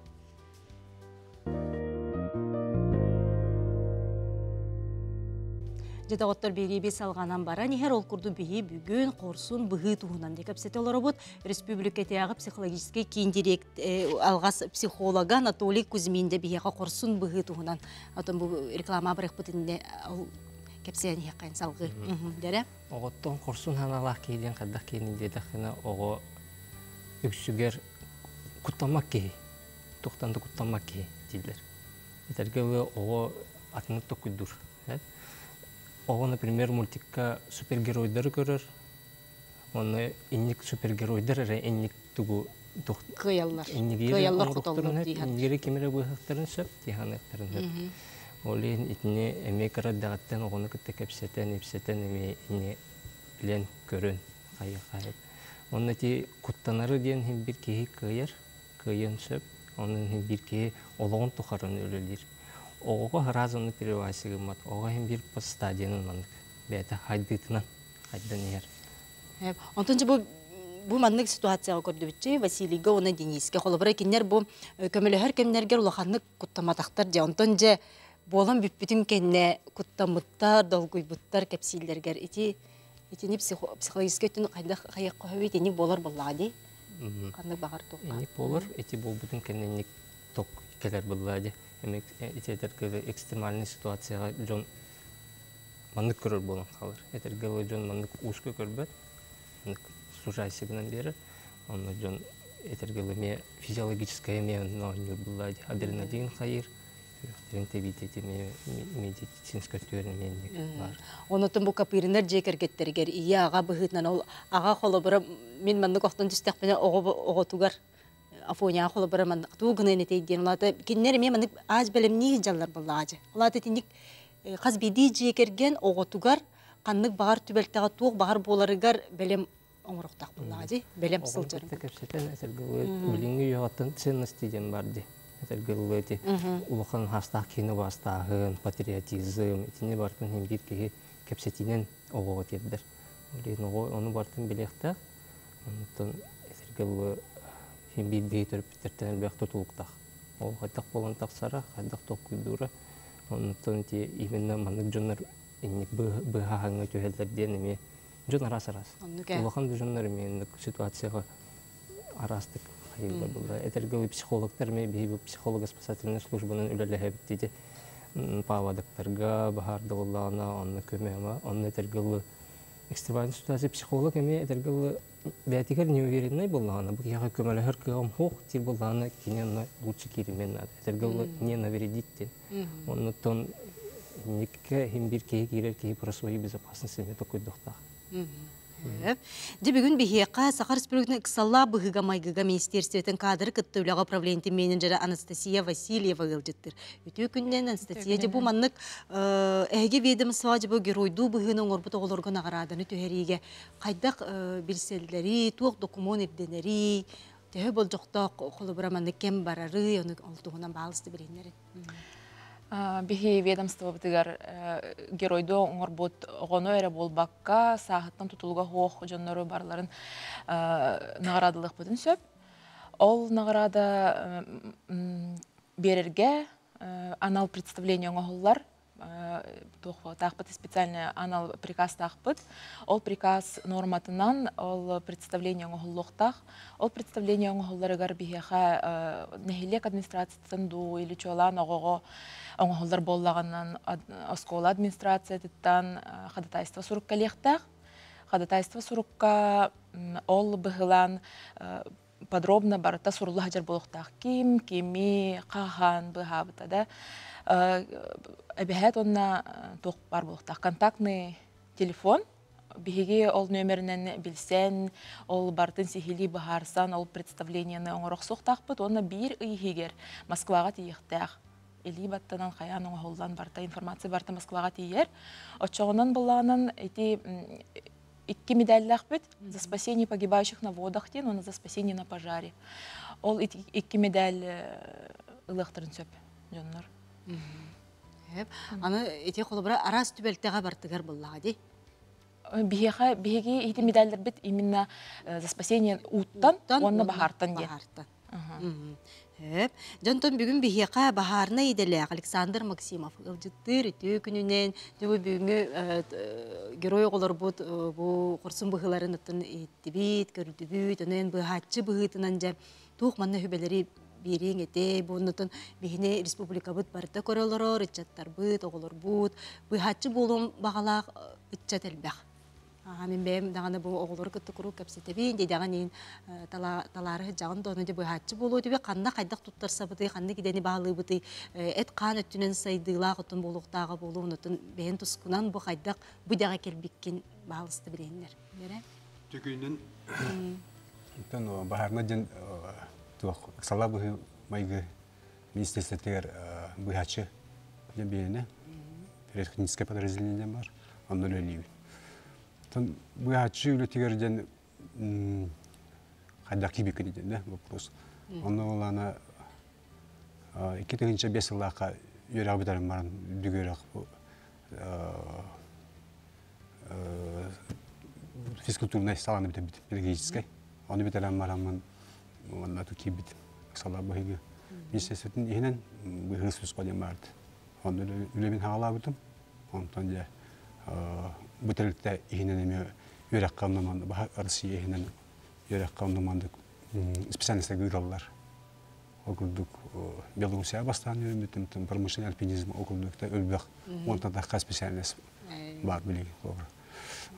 Дьэ доҕоттор биэрииби салҕанан баран иһэр ол курдук биһи бүгүн хорсун быһыы туһунан дьэ кэпсэтэ олоробут. Республикатааҕы психологическай киин директ алҕас психолога Анатолий Кузьмин дьэ биһиэхэ хорсун быһыы туһунан отон бу реклама барыахпыт иннинэ ол кэпсээн иһиэххин салгыы. Дэрэ. Оҕоттон хорсун санаалаах киһи диэн хайдах киһини диэтэххинэ оҕо үксүгэр куттаммат киһи туохтан да куттаммат киһи дииллэр. Этэргэ дылы оҕо атыннык токуйдуур. Оҕо, например, мультикка супергеройдары көрөр, уонна инник супергеройдар эрэ инник тугу кыайаллар. Кыайаллар хотоллор дииһэн. Иннигири ким эрэ быыһахтарын сөп, тиһаныахтарын сөп. Ол иһин итини эмиэ кыра эрдэҕиттэн оҕону кытта кэпсэтэн, ипсэтэн эмиэ ини билэн, көрөн хайыахха сөп. Уонна ити куттанары диэн иһин бир киһи кыайар, кыайыан сөп. Онон иһин биир киһи олоҕун тухары үлэлиир. Оҕоҕо сразу ону перевайсы гыммат. Оҕо иһин биир стадиянан маннык бэйэтэ хайдыытынан хайдан иһэр. Онтон бу бу маннык ситуацияҕа көрдүбүтчү Василийга уонна Денискэ холобура кинилэр бу көмөлөһөр кэмнэргэр улаханнык куттамматахтар дьэ онтон дьэ буолан бүппүтүн кэннэ куттаммыттар долгуйбуттар кэпсииллэргэр ити итини психологическай өттүн хайдах хайыахха сөбүй итинник буолар буоллаҕа дии Ханнык баҕар туохха. Инник буолар, ити буолбутун кэннэ инник ток кэлэр буолла дии. Эми ити этэргэ экстремальный ситуацияҕа дьон маннык көрөр буолан хаалар. Этэргэ дьон маннык ууска көрбөт, маннык сужайся гынан биэрэр. Онно дьон этэргэ эмиэ физиологическай эмиэ оонньуур буолла дии. Адреналин хайыыр, сүрэхтэрин тэбиитэ медицинскэй өттүгэр эмиэ инник баар. Онотон бу Копыриннар дьиэ кэргэттэригэр ийэ аҕа быһыытынан ол аҕа холобура мин маннык охтон түстэхпинэ оҕо оҕотугар Афоняҕа холобура маннык туу гынан этэй диэн улаата кинилэр эмиэ маннык аас бэлэмнии сылдьаллар буоллаҕа дьэ. Улаата итинник хас биирдии дьиэ кэргэн оҕотугар ханнык баҕар түбэлтэҕэ туох баҕар буоларыгар бэлэм оҥоруохтаах буоллаҕа дии бэлэм сылдьарын кэпсэтэн этэргэ билиҥҥи үйэҕиттэн ценности диэн бар дии этэргэ дылы ити улахан хаастаах киһини убаастааһын патриотизм итини барытын иһин биир киһи кэпсэтиинэн оҕоҕо тиэрдэр ол иһин оҕо ону барытын билиэхтээх онтон этэргэ дылы иһин биир биһи төрөппүттэртэн элбэх тутулуктаах ол хайдах буолан тахсара хайдах толкуйдуура онтон ити именно маннык дьоннор инник быһааһыҥҥа түһэллэр диэн эмиэ Дьон араас-араас. Улахан да дьоннор эмиэ инник ситуацияҕа араастык хайыыллар буолла. Этэргэ психологтар эмиэ биһиги психолого-спасательнай службанан үлэлэһэбит диэти паводоктарга баһаарда буоллаҕына онно көмө онно этэргэ дылы экстремальный ситуация психолог эмиэ этэргэ дылы бэйэтигэр неуверенный буоллаҕына бу киһиэхэ көмөлөһөр кыаҕым суох диир буоллаҕына кини онно лучше кииримиэн наада этэргэ дылы не навредить диэн Оннуттан инникке иһин биир киһи киирэр киһи про свою безопасность эмиэ токуйдуохтаах. Дьэ бүгүн биһиэхэ Саха Республикатын ыксаллаах быһыыга-майгыга министерствотын кадры кытта үлэҕэ управлениетын менеджерэ Анастасия Васильева ыалдьыттыр. Үтүө күнүнэн Анастасия дьэ бу маннык эһиги ведомствоҕа дьэ бу геройдуу быһыыны оҥорбут оҕолорго наҕарааданы түһэриигэ хайдах билсэллэрий, туох докумуон ирдэнэрий, Төһө болдьохтоох холобура маннык кэм барарый, ону ол туһунан баалысты билиһиннэрин. Биһи ведомствобытыгар геройдуу оҥорбут оҕону эрэ буолбакка, сааһыттан тутулуга суох дьоннору барыларын наҕараадалыахпытын сөп. Ол наҕараада биэрэргэ анал представление оҥоһуллар туохтаахпыт специальный анал приказтаахпыт. Ол приказ норматынан ол представление оҥоһуллуохтаах. Ол представление оҥоһулларыгар биһиэхэ нэһилиэк администрациятыттан дуу или чуолаан оҕоҕо оҥоһуллар буоллаҕынан оскуола администрациятыттан ходатайство сурук кэлиэхтээх. Ходатайство сурукка ол быһылаан Подробно барыта сурулла сылдьар буолуохтаах. Ким, кими, хаһан быһаабыта да. Эбэһээт уонна туох баар буолуохтаах. Контактный телефон биһиги ол нүөмэринэн билсэн, ол барытын сиһилии быһаарсан, ол представлениены оҥорохсуохтаахпыт уонна биир ый иһигэр Москваҕа тиийиэхтээх. Илии баттанан хайаан оҥоһуллан барыта информация барыта Москваҕа тиийэр. Оччоҕунан былаанан ити икки медаллаахпыт за спасение погибающих на водах диэн уонна за спасение на пожаре. Ол икки медаль ылыахтарын сөп дьоннор. Аны ити холобура араас түбэлтэҕэ бартыгар буллаҕа дии. Биһиэхэ биһиги ити медальларбыт именно за спасение ууттан уонна баһаартан диэн. Хөп. Дьонтон бүгүн биһиэхэ баһаарынай идэлээх Александр Максимов ыалдьыттыыр үтүө күнүнэн бу бүгүҥҥү герой оҕолорбут бу хорсун быһыыларын оттон иһиттибит, көрдүбүт, онон быһааччы быһыытынан дьэ туох манна сүбэлэри биэриэҥ этэ бу оннотон биһини республикабыт барыта көрө олорор ыччаттарбыт, оҕолорбут быһааччы буолуон баҕалаах ыччат элбэх. Аха мин бэйэм даҕаны бу оҕолору кытта куруук кэпсэтэбин, дидэҕин иһин талаары сылдьаҕын да, ону дьэ быһааччы буолуо түбэ ханна хайдах туттарсабытый, ханнык идэни баһылыыбытый, эт-хаан өттүнэн сайдыылаах оттон буолуохтааҕа буолуо, онутун бэйэн тускунан бу хайдах бу идэҕэ кэлбиккин баһаалыста билиһиннэр. Бэрэ? Түгүнүн Оттон баһаарына диэн туох ыксалаах быһыы майгы министерствотыгар быһааччы диэн биэринэ пиротехническое подразделение диэн бар онно үлэлиибин. Оттон быһааччы үлэтигэр диэн хайдах киирбиккин диэн да вопрос. Онно олаана 2005 сыллаахха үөрэҕи бүтэрэн баран үрдүк үөрэх физкультурнай салааны бүтэрбит педагогическай. Ону бүтэрэн бараммын уонна киирбит салаа быһыгы министерствотын иһинэн быһыы служба диэн баард. Онно үлэбин хаалаабытым. Онтон дьэ бу тэрилтэ иһинэн эмиэ үөрэххэ онно Россия иһинэн үөрэххэ онно маннык специальностарга ыыталлар. Ол курдук Белоруссия бастаан үөрэммитим, промышленный альпинизм ол курдук өлбөх уонтан тахха специальность баар билигин холобура.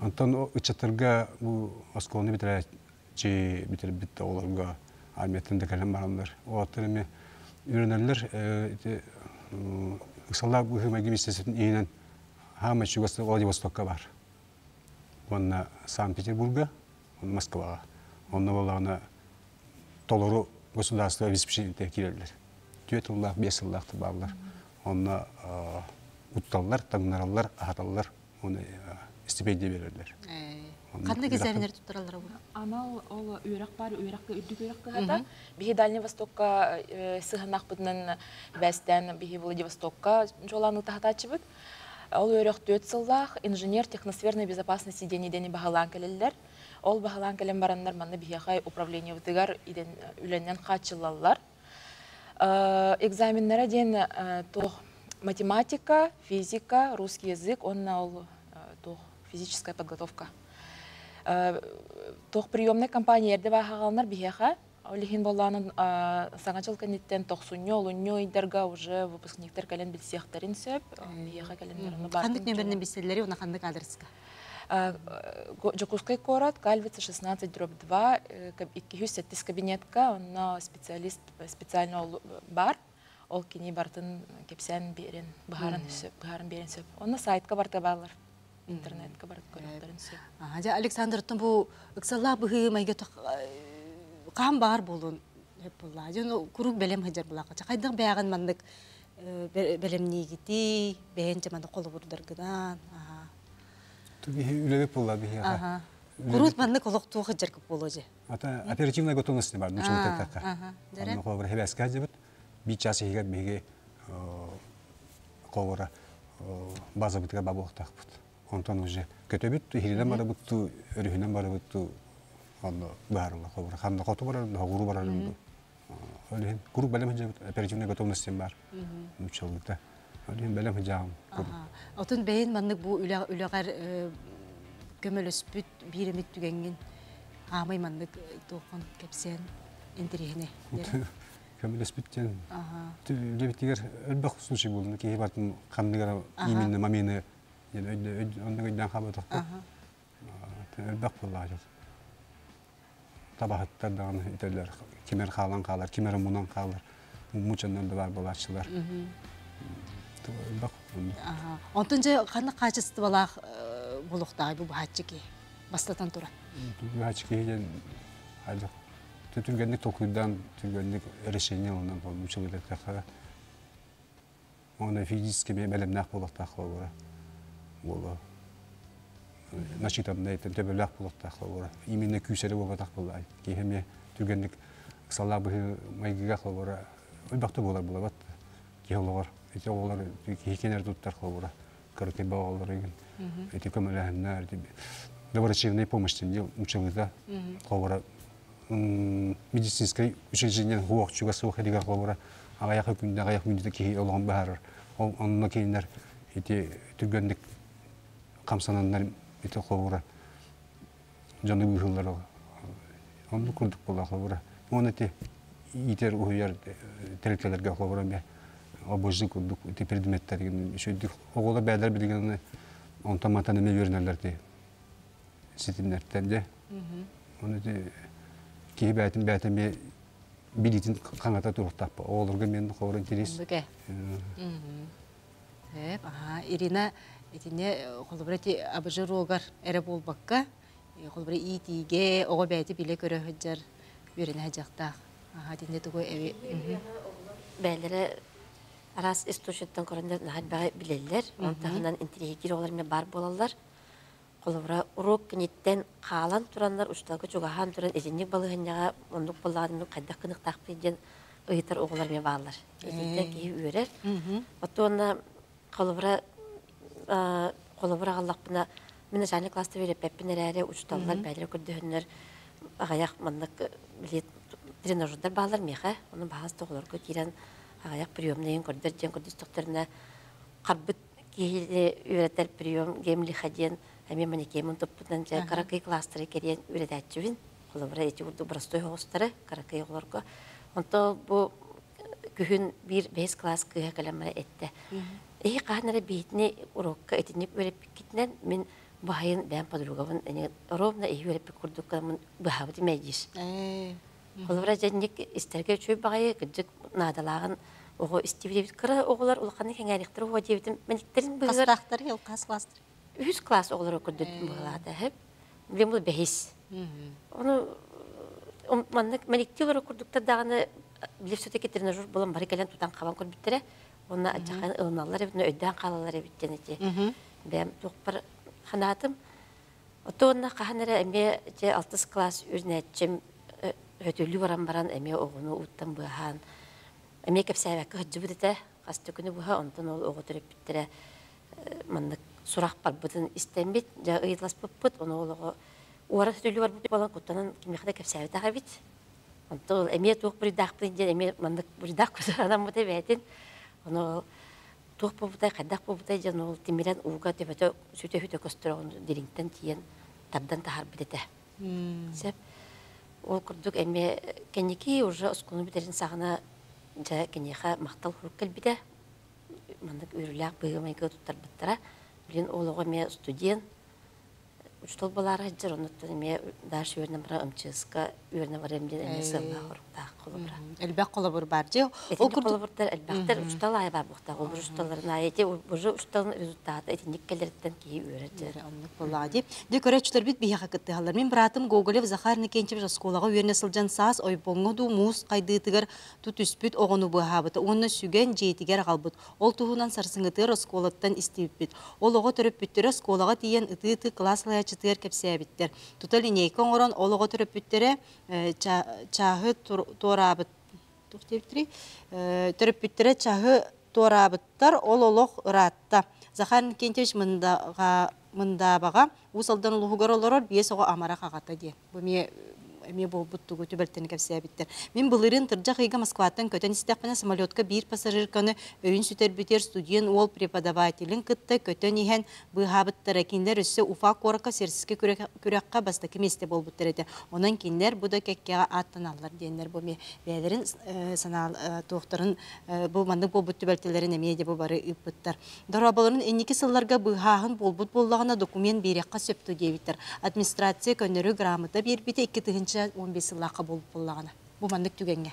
Онтон ыччаттарга бу оскуоланы бүтэрээччи бүтэрбит оҕолорго армияттан да кэлэн бараннар уолаттар эмиэ үөрэнэллэр ити ыксаллаах быһыы-майгы министерствотын иһинэн хаамай чугас Владивостокка баар уонна Санкт-Петербурга Москваҕа онно буоллаҕына толору государство обеспечениетэ киирэллэр түөрт сыллаах биэс сыллаах бааллар онно утталлар, таҥнараллар, аһаталлар, уонна стипендия биэрэллэр. Ханнык экзаменнар туттараллара бу? Анал ол үөрэх бар, үөрэхкэ үрдүк үөрэх кыһата. Биһи Дальний Востокка сыһынахпытынан бэстэн биһи Владивостокка жолааны таһатааччыбыт. Ол үөрэх түөрт сыллаах инженер техносферной безопасности диэн идэни баһылаан кэлэллэр. Ол баһылаан кэлэн бараннар манна биһиэхэ управлениебытыгар үлэннэн хааччыллаллар. Экзаменнара диэн туох математика, физика, русский язык, уонна ол туох физическая подготовка. Туох приемная компания эрдэ бааһаҕаланар биһиэхэ. Ол иһин боллаанын саҥа дьыл кэнниттэн тохсунньу, олунньу ыйдарга уже выпускниктар кэлэн билсиэхтэрин сөп. Биһиэхэ кэлэн Ханнык нөмеринэн билсэллэри уонна ханнык адреска? Дьокуускай куорат, Кальвица 16 дробь 2, 207 кабинетка, онно специалист специально ол бар. Ол кини барытын кэпсээн биэрэн, быһааран сөп, быһааран биэрэн сөп. Онно сайтка барыта бааллар. Интернетка барыт көрүөхтэрин сөп. Дьэ, Александр, бу ыксаллаах быһыы майга хаан баар буолуон сөп буолла. Дьон куруук бэлэм сылдьар булаахха. Хайдах бэйэҕин маннык бэлэмниигитий, бэйэн дьэ маннык холобурдаргынан. Биһи үлэбит буолла биһиэхэ. Курут маннык олохтуох сылдьаргыт буолуо дьэ. Ата оперативная готовность бар, нуччалыы эттэххэ. Онно холобура хэбээскэ сылдьыбыт. Биир час иһигэр биһиги холобура базабытыгар бабуохтаахпыт. Онтон уже көтөбүт, иһиринэн барабыт туу, өрүһүнэн барабыт туу, онно быһаарыллар холобура. Ханна хоту барар, хоҕуру барар Ол иһин куруук бэлэм сылдьабыт, оперативная готовность диэн баар. Нууччалыыта. Ол иһин бэлэм сылдьаҕым куруук. Отун бэйэн маннык бу үлэҕэр көмөлөспүт биир эмит түгэҥҥин аамай маннык туоххун кэпсээн интэриэһинэй. Көмөлөспүт диэн үлэбитигэр элбэх случай буолла. Киһи бартын ханныгара именно момены оннук өйдөөн хаалбатахпыт. Элбэх буолла. Табаһыттар даҕаны үтэллэр. Кимэр хаалан хаалар, кимэр мунан хаалар. Мучаннар да бар буолааччылар. Онтон дьэ ханнык хаачыстыбалаах буолуохтааҕый бу быһааччы киһи бастатан туран? Быһааччы киһи диэн хайдах түргэнник толкуйдаан, түргэнник решение ылынан училищеҕа Оны физически бэлэмнээх буолуохтаах буолара. Буола. Начитаннай төбөлөөх буолуохтаах буолара. Именно күүс эрэ буолбатах буолла. Киһи эмиэ түргэнник ыксаллаах быһыы майгыга холобура элбэхтэ буолар буолабат. Киһи олоҕор ити оҕолор киһи кэнэр туттар холобура кыракый оҕолор игин ити көмөлөһөннөр доврачебная помощь диэн училыта холобура медицинскэй учреждение хуох чугас суох эригэр холобура аҕыйах күндэ аҕыйах мүнүүтэ киһи олоҕун быһаарар ол онно кинилэр ити түргэнник хамсананнар ити холобура дьону быыһыыллар оннук курдук буолла холобура уонна ити иитэр уһуйар тэрилтэлэргэ холобура эмиэ обожи курдук ити предметтэр үчүгдүк оҕолор бэйэлэр билигин онтон мантан эмиэ үөрэнэллэр ти ситимнэртэн дьэ Оны киһи бэйэтин бэйэтин эмиэ билиитин хаҥата туруохтаахпа. Оҕолорго мен холобур интерес. Эп, аха, Ирина итинне холобур ити абыжы-руогар эрэ буолбакка, холобур иитиигэ оҕо бэйэтэ билэ көрө сылдьар үөрэнэ сылдьахтаах. Аха, итинне тугу эби Бэйэлэрэ араас источниктан көрөннөр наһаа элбэҕи билэллэр. Онон таһынан интириэһиргиир оҕолор эмиэ баар буолаллар. Холобура, уруок киниттэн хаалан тураннар, учууталга чугаһаан туран итинник балаһыанньаҕа оннук буоллаҕына хайдах гыныахтаахпый диэн ыйытар оҕолор эмиэ бааллар. Итинтэн киһи үөрэр. Оттон холобура, холобура аҕаллахпына, мин начальник класста үөрэппэппин эрээри, учууталлар бэйэлэрэ көрдөһөннөр аҕыйах маннык били тренажердар бааллар миэхэ. Ону баһаас оҕолорго киирэн аҕыйах приемнайын көрдөр диэн көрдөстөхтөрүнэ харбыт киһини үөрэтэр прием Гемлиха диэн эмиэ манекемын туппутунан дьэ кыракый кластеры кэрийэн үөрэтээччибин. Холобура ити курдук боростуой оҕустары кыракый оҕолорго. Онто бу күһүн биир бэһис класс кыыһа кэлэн баран эттэ. Эһи хаһан эрэ биһитини урокка итинник үөрэппиккитинэн мин баһайын бэйэм подругабын ровно эһи үөрэппит курдук гынаммын быһаабытым ээ диир. Холобура, дьэнник истэргэ үчүгэй баҕайы, кырдьык наадалааҕын оҕо истибит кыра оҕолор улаханнык сэҥээриэхтэрэ уһуо диэбитим. Мэниктэрин быыһыгар Хастаахтар ил хас класстар? Үһүс класс оҕолоро көрдөтүм быһалаата. Билим бу бэһис. Ону маннык мэниктии олорор курдуктар даҕаны били все-таки тренажер булан бары кэлэн тутан хабан көрбүттэрэ. Уонна адьахан ылыналлар эбит, өйдөөн хаалаллар эбит диэн ити. Бэйэм туохпар ханаатым. Оттон хаһан эрэ эмиэ дьэ алтыс кылаас үүнээччим өтөлүү баран баран эмиэ оҕону ууттан быаһаан эмиэ кэпсээбэккэ сылдьыбыт этэ хас да күнү быһа онтон ол оҕо төрөппүттэрэ маннык сурах барбытын истэммит дьэ ыйыталаспыппыт ону ол оҕо уора сөтөлүү барбыт буолан куттанан кимиэхэ да кэпсээбэтэх эбит онтон ол эмиэ туох буруйдаахпын диэн эмиэ маннык буруйдаах кутанаммыта эбээтин ону туох буолбутай, хайдах буолбутай диэн ол тимирэн ууга төбөтө сүтэ-сүтэ көстөр ону дириҥтэн тиийэн тардан таһаарбыт этэ. Сөп. Ол курдук эмиэ кэнники уже оскуоланы бүтэрин саҕана дьэ киниэхэ махтал сурук кэлбитэ. Маннык үөрүүлээх быһыы-майгы туттарбыттара. Билин ол оҕо эмиэ студент Учуутал буолаары сылдьар, оннуттан эмиэ дальше үөрэнэ барар МЧС-ка үөрэнэ барыам диэн эмиэ сыаллаах соруктаах холобура. Элбэх холобур баар дии. Ол курдук холобурдар элбэхтэр учуутал аайы баар буолуохтаах. Ол учууталларын аайы ити уже учууталын результата итинник кэлэриттэн киһи үөрэр дьэ. Оннук буоллаҕа дии. Дьэ көрөөччүлэрбит биһиэхэ кыттыһаллар. Мин быраатым Гоголев Захар Иннокентьевич оскуолаҕа үөрэнэ сылдьан саас ойбоҥҥо дуу муус хайдыытыгар түспүт оҕону быыһаабыта уонна сүгэн дьиэтигэр аҕалбыт. Ол туһунан сарсыҥҥытыгар оскуолаттан истибиппит. Ол оҕо төрөппүттэрэ оскуолаҕа тиийэн ытыы-ытыы кылаас салайааччытыгар кэпсээбиттэр. Тута линейка оҥорон ол оҕо төрөппүттэрэ чааһы туораабыт туох диэбиттэрий төрөппүттэрэ чаһы туораабыттар, ол олох ыраатта. Захар Иннокентьевич Мындаабаҕа Уус Алдан улууһугар олорор биэс оҕо амарах аҕата диэн. Бу эмиэ эмиэ буолбут тугу түбэлтэни кэпсээбиттэр. Мин былырыын тырдьах ыйга Москваттан көтөн истэхпинэ самолетка биир пассажирканы өйүн сүтэрбитигэр студент уол преподавателин кытта көтөн иһэн быыһаабыттара. Кинилэр өссө Уфа куоракка сельскэй күрэххэ бастакы миэстэ буолбуттар этэ. Онон кинилэр бу да кэккэҕэ ааттаналлар диэннэр бу эмиэ бэйэлэрин санаа туохтарын бу маннык буолбут түбэлтэлэрин эмиэ дьэ бу бары ыыппыттар. Дорооболорун инники сылларга быыһааһын буолбут буоллаҕына документ биэриэххэ сөп дуо диэбиттэр. Администрация көннөрү грамота биэрбитэ 2000 2015 сыллаахха буолбут буоллаҕына. Бу маннык түгэҥҥэ.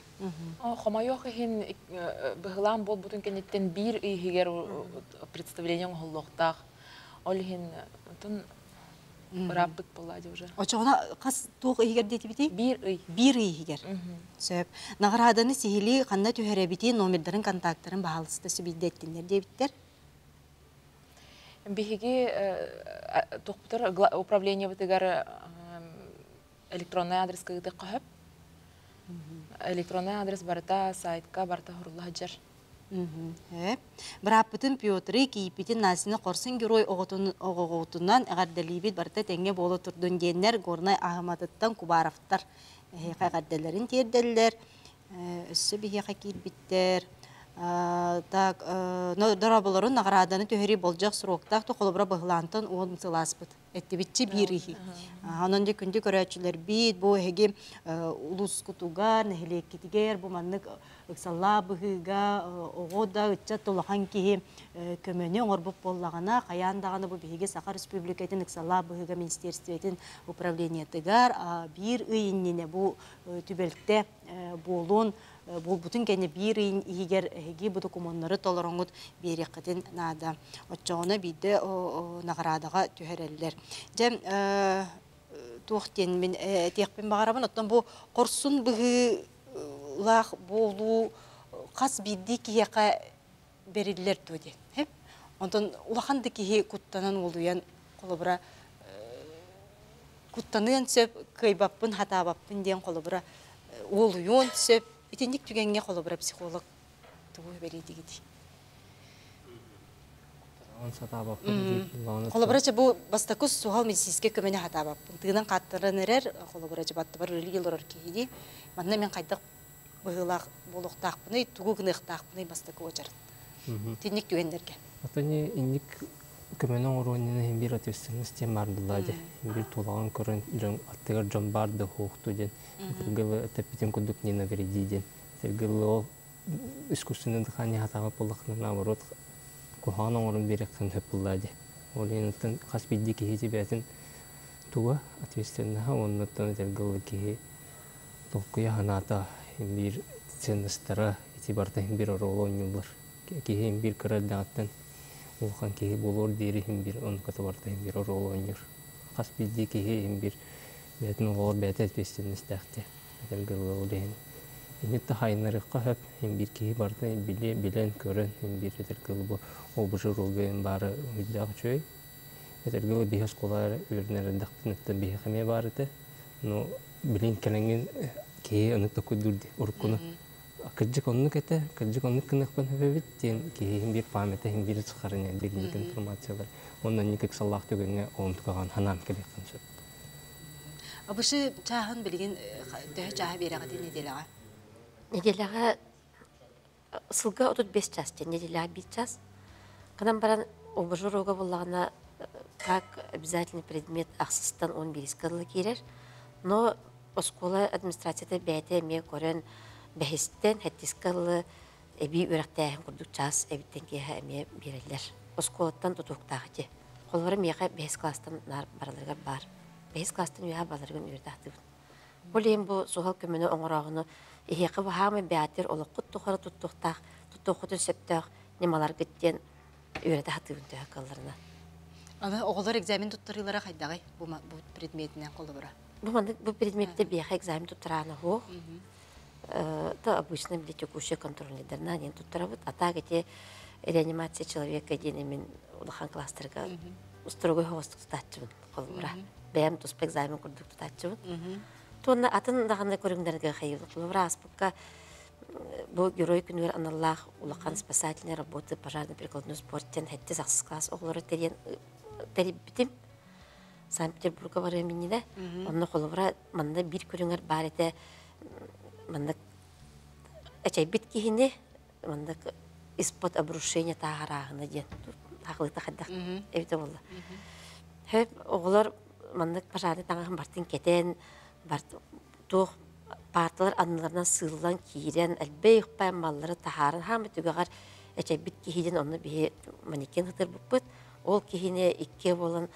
Хомойуох иһин быһылаан буолбутун кэнниттэн биир ый иһигэр представление оҥоһуллуохтаах. Ол иһин отун ырааппыт буолла дии уже. Очоҕуна хас туох иһигэр диэтибитий? Биир ый. Биир ый иһигэр. Сөп. Наҕарааданы сиһилии ханна түһэрэбитий, номердарын, контактарын баһаалыста сибиирдэттиннэр диэбиттэр. Биһиги туохпутар управлениебытыгар электроннай адреска ыытыахха сөп. Электроннай адрес барыта сайтка барыта сурулла сылдьар. Бырааппытын Петры кийииппитин Настяны хорсун герой оҕотун оҕоҕутунан эҕэрдэлиибит барыта тэҥҥэ буола турдун диэннэр Горнай Аһыматыттан Кубаровтар эһиэхэ эҕэрдэлэрин тиэрдэллэр. Өссө биһиэхэ киирбиттэр. Так, дорооболорун наҕарааданы түһэрии болдьох сроктаах холобура быһылаантан 10 сыл ааспыт. Эттибитчи биир иһи. Онон дьэ күндү көрөөччүлэрбит, бу эһиги улуускутугар, нэһилиэккитигэр бу маннык ыксаллаах быһыыга оҕо да, ыччат да улахан киһи көмөнү оҥорбут буоллаҕына, хайаан даҕаны бу биһиги Саха Республикатын ыксаллаах быһыыга министерствотын управлениетыгар биир ый иннинэ бу түбэлтэ буолуон буолбутун кэннэ биир ыйын иһигэр эһиги бу докумуоннары толороҥҥут биэриэххитин наада. Оччоҕуна биирдэ наҕараадаҕа түһэрэллэр. Дьэ, туох диэн мин этиэхпин баҕарабын. Оттон бу хорсун быһыылаах буолуу хас биирдии киһиэхэ бэриллэр дуо диэн. Онтон улахан да киһи куттанан уолуйан холобура куттаныан сөп, кыайбаппын, хатаабаппын диэн холобура уолуйуон сөп. Итинник түгэҥҥэ холобура психолог тугу бэлиэтигитий? Холобура, бу бастакы суһал медицинскэй көмөнү хатаабаппын. Тыынан хааттаран эрэр, холобура, баттыбар үлэлии олорор киһини. Манна мен хайдах быһыылаах буолуохтаахпыный, тугу гыныахтаахпыный бастакы уочарат. Итинник түгэннэргэ. Отони инник көмөнү оҥоруон иһин биир ответственность диэн баар буолла дии. Биир тулаҕын көрөн дьон аттыгар дьон баар да хуохту диэн. Этэргылы тэппитин курдук не навреди диэн. Этэргылы ол искусственное дыхание хатаабат буоллаххына наоборот куһаҕан оҥорон биэриэххин сөп буолла дии. Ол иһин хас биирдии киһи бэйэтин туга ответственноһа уонна этэргылы киһи толкуйа санаата биир ценностара ити барыта биир оруолу оонньууллар. Киһи биир кыра эрдэҕиттэн улахан киһи буолуор диэри иһин биир оннука барыта иһин биир оруолу оонньуур. Хас биирдии киһи иһин биир бэйэтин оҕолор бэйэтэ ответственностаах дии. Этэргэ ол иһин инник да хайыннарыахха сөп иһин биир киһи барыта билэн көрөн иһин биир этэргэ бу обжи ролга баары үрдээх үчүгэй. Этэргэ биһи оскуола үөрэнэр эрдэхпин биһиэхэ эмиэ баар этэ. Ну билин кэлэҥҥин киһи ону токуйдуур дии уруккуну. Кырдьык оннук этэ, кырдьык оннук гыныахпын сөп эбит диэн киһи биир памята иһин биир сахарыня биир информациялар. Онно инник ыксаллаах түгэҥҥэ онтукаҕан ханаан кэлиэххин сөп. Абышы чааһын билигин төһө чааһы биэрэҕитий нэдиэлэҕэ? Нэдиэлэҕэ сылга 35 час диэн нэдиэлэҕэ биир час. Кынан баран ОБЖ уруога буоллаҕына как обязательный предмет ахсыстан 11 дылы киирэр. Но оскуола администрацията бэйэтэ эмиэ көрөн бэһистэн сэттискэ дылы эбии үөрэхтээһин курдук чаас эбиттэн киэһэ эмиэ биэрэллэр. Оскуолаттан тутуктаах ити. Холобура миэхэ бэһис класстан наар бараларыгар баар. Бэһис класстан үөһэ бараларыгар үөрэтаахтыыбын. Ол иһин бу суһал көмөнү оҥорооһуну эһиэхэ баһаамай бээтир олоххут тухары туттуохтаах, туттуоххутун сөптөөх ньымаларгыт диэн үөрэтэ сатыыбын төһө кыалларынан. Аны оҕолор экзамен туттарыылара хайдаҕый бу бу предметинэн холобура? Бу маннык бу предметте биэхэ экзамен туттараана суох. То обычно били текущая контрольныйдарынан диэн туттарабыт. А так эти реанимация человека диэн мин улахан класстарга устуругуй хоҕостук тутааччыбын холобура. Бэйэм туспа экзамен курдук тутааччыбын. Туонна атын даҕаны көрүҥнэргэ хайыбыт. Холобура ааспыкка бу герой күнүгэр аналлаах улахан спасательной работы пожарно-прикладной спорт диэн сэттис ахсыс класс оҕолоро тэрийэн тэрийбитим. Санкт-Петербурга барыам иннинэ. Онно холобура манна биир көрүҥэр баар этэ маннык эчэйбит киһини маннык из-под обрушения тааһарааһына диэн хаалыыта хайдах эбитэ буолла. Хөп оҕолор маннык пожарный таҥаһын бартын кэтэн барт туох парталар анныларынан сыыллан киирэн элбэх маллары таһааран хаамы түгэҕэр эчэйбит киһидин онно биһи манекен хытырбыппыт. Ол киһини икки буолан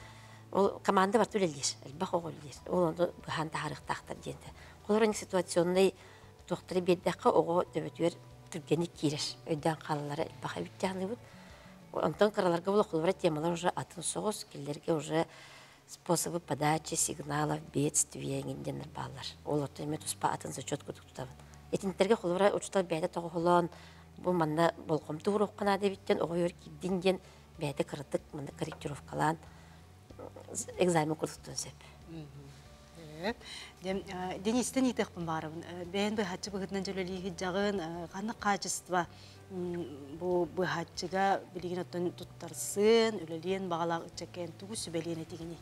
Ол команда барыта үлэлиир, элбэх оҕо үлэлиир. Ол ону быһаан таһаарыахтаахтар диэнтэ. Холобура, ситуационнай туохтары биэрдэххэ оҕо төбөтүгэр түргэнник киирэр, өйдөөн хаалаллара элбэх эбит дьаһаныбыт. Онтон кыраларга була холобура темалар уже атын соҕус, кинилэргэ уже способы подачи сигналов, бедствия эҥин диэннэр бааллар. Ол оттон эмиэ туспа атын зачет курдук тутабын. Итинтэргэ холобура учуутал бэйэтэ тоҕоһолоон бу манна болҕомто ууруохха наада эбиттэн оҕо үөр киирдин диэн бэйэтэ кыратык манна корректировкалаан экзамен курдуктун сөп. Денистен иитиэхпин баарабын. Бэйэн быһаччы быһытынан дьөлөлии дьаҕын, ханнык качество бу быһаччыга билигин оттон туттарсын, үлэлиэн баҕалаах ыччаккэн тугу сүбэлиэн этигини?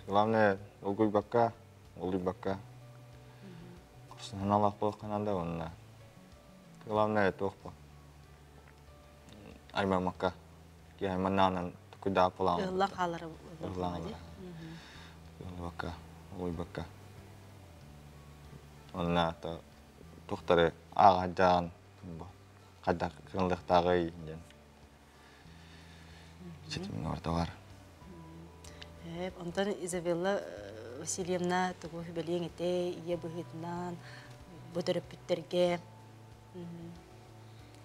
Главное, долгуйбакка, долгуйбакка. Санаалаах буолуохха наада уонна главное туох бу аймамакка киһи айманнаанан тукуйдаах буолаҕын. Ыһыллан хаалара Ыһыллан Ыһыллыбакка, улуйбакка. Онна туохтары ааҕа хайдах кыаллыахтааҕый диэн ситимҥэ барыта бар. Онтон Изабелла Васильевна тугу сүбэлиэҥ этэй, ийэ быһыытынан бу төрөппүттэргэ?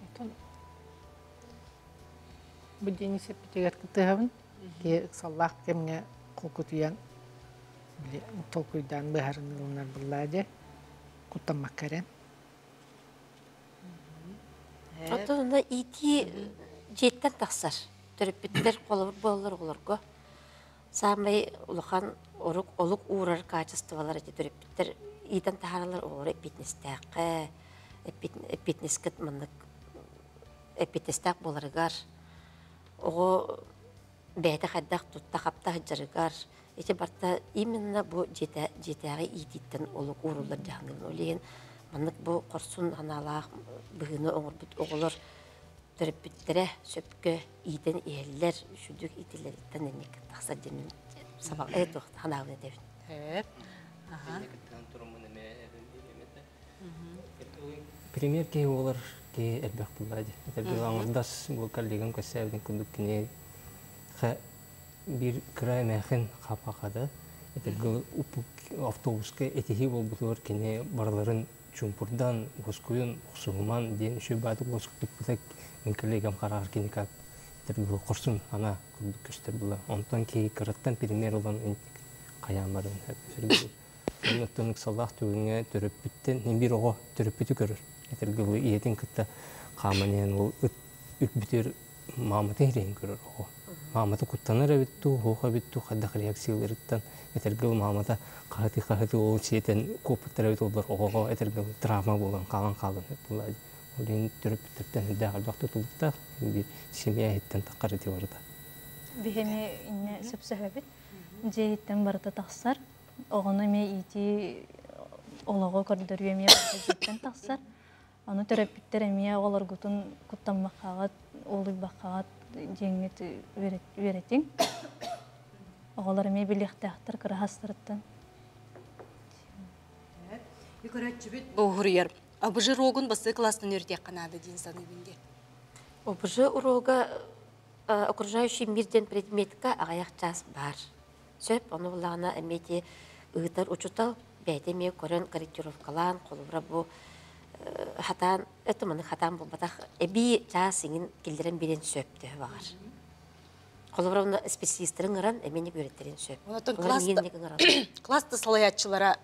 Онтон бу Денис эппитигэр кыттыһабын. Киһи ыксаллаах кэмҥэ холкутуйан толкуйдаан быһаарыныы ылынар буоллаа дьэ куттаммакка эрэн. Оттон онно иитии дьиэттэн тахсар. Төрөппүттэр холобур буолаллар оҕолорго. Саамай улахан орук олук уурар качестволар эти төрөппүттэр иитэн таһаараллар оҕолору эппиэтинэстээххэ, эппиэтинэскэ маннык эппиэтинэстээх буоларыгар, оҕо бэйэтэ хайдах тутта-хапта сылдьарыгар ити барыта именно бу дьиэтээҕи иитииттэн олук ууруллар дьаһаныыбын. Ол иһин маннык бу хорсун санаалаах быһыыны оҥорбут оҕолор төрөппүттэрэ сөпкө иитэн иһэллэр, үчүгдүк иитиллэриттэн инник тахсар диэн сабаҕ туох санаабын этэбин. Пример киһи буолар киһи элбэх буолла дии. Этэргэ аҥардас бу коллегам кэссээбитин курдук кини биир кыра эмээхин хапахада этэргэ автобуска этиһии буолбутугар кини барыларын чуумпурдан уоскуйун охсуһуман диэн үчүгэй баатык уоскуппута мин коллегам хараҕар кини как этэргэ хорсун ана курдук көстөр була. Онтон киһи кыраттан пример ылан хайаан барын Оттон ыксаллаах түгэҥҥэ төрөппүттэн биир оҕо төрөппүтү көрөр. Этэргэ дылы ийэтин кытта хааман иһэн ол ыт үрбүтүгэр мааматын иһин көрөр оҕо. Маамата куттанар эбит дуу, суох эбит дуу, хайдах реакцияларыттан этэргэ дылы маамата хаһытыы-хаһытыы ол сиэтэн куоппуттар эбит олор оҕоҕо этэргэ дылы травма буолан хаалан хаалан буолла дии. Ол иһин төрөппүттэртэн элбэх элбэх тутулуктаах биир семья иһиттэн таххар ити барыта. Биһини инне сөпсөһөбүт. Дьиэ иһиттэн барыта тахсар. Оҕону эмиэ иитии олоҕу көрдөрүү эмиэ барыта дьиэттэн тахсар. Ону төрөппүттэр эмиэ оҕолоргутун куттаммаккаҕыт, уолуйбаккаҕыт диэҥҥит үөрэтиҥ. Оҕолор эмиэ билиэхтээхтэр кыра саастарыттан. Көрөөччүбүт уһуруйар. ОБЖ уруогун бастакы класстан үөрэтиэххэ наада диэн саныыбын диэн. ОБЖ уруога окружающий мир диэн предметка аҕыйах чаас баар. Сөп, ону буллаҕына эмиэ ити ыытар учуутал бэйэтэ эмиэ көрөн корректировкалаан, холобура бу хатаан, это маны хатаан буолбатах, эбии чаас иҥин киллэрэн биэриэн сөп төһө баҕар. Холобура онно специалистарын ыҥыран эмиэ үөрэттэрин сөп. Онтон класс да салайааччылара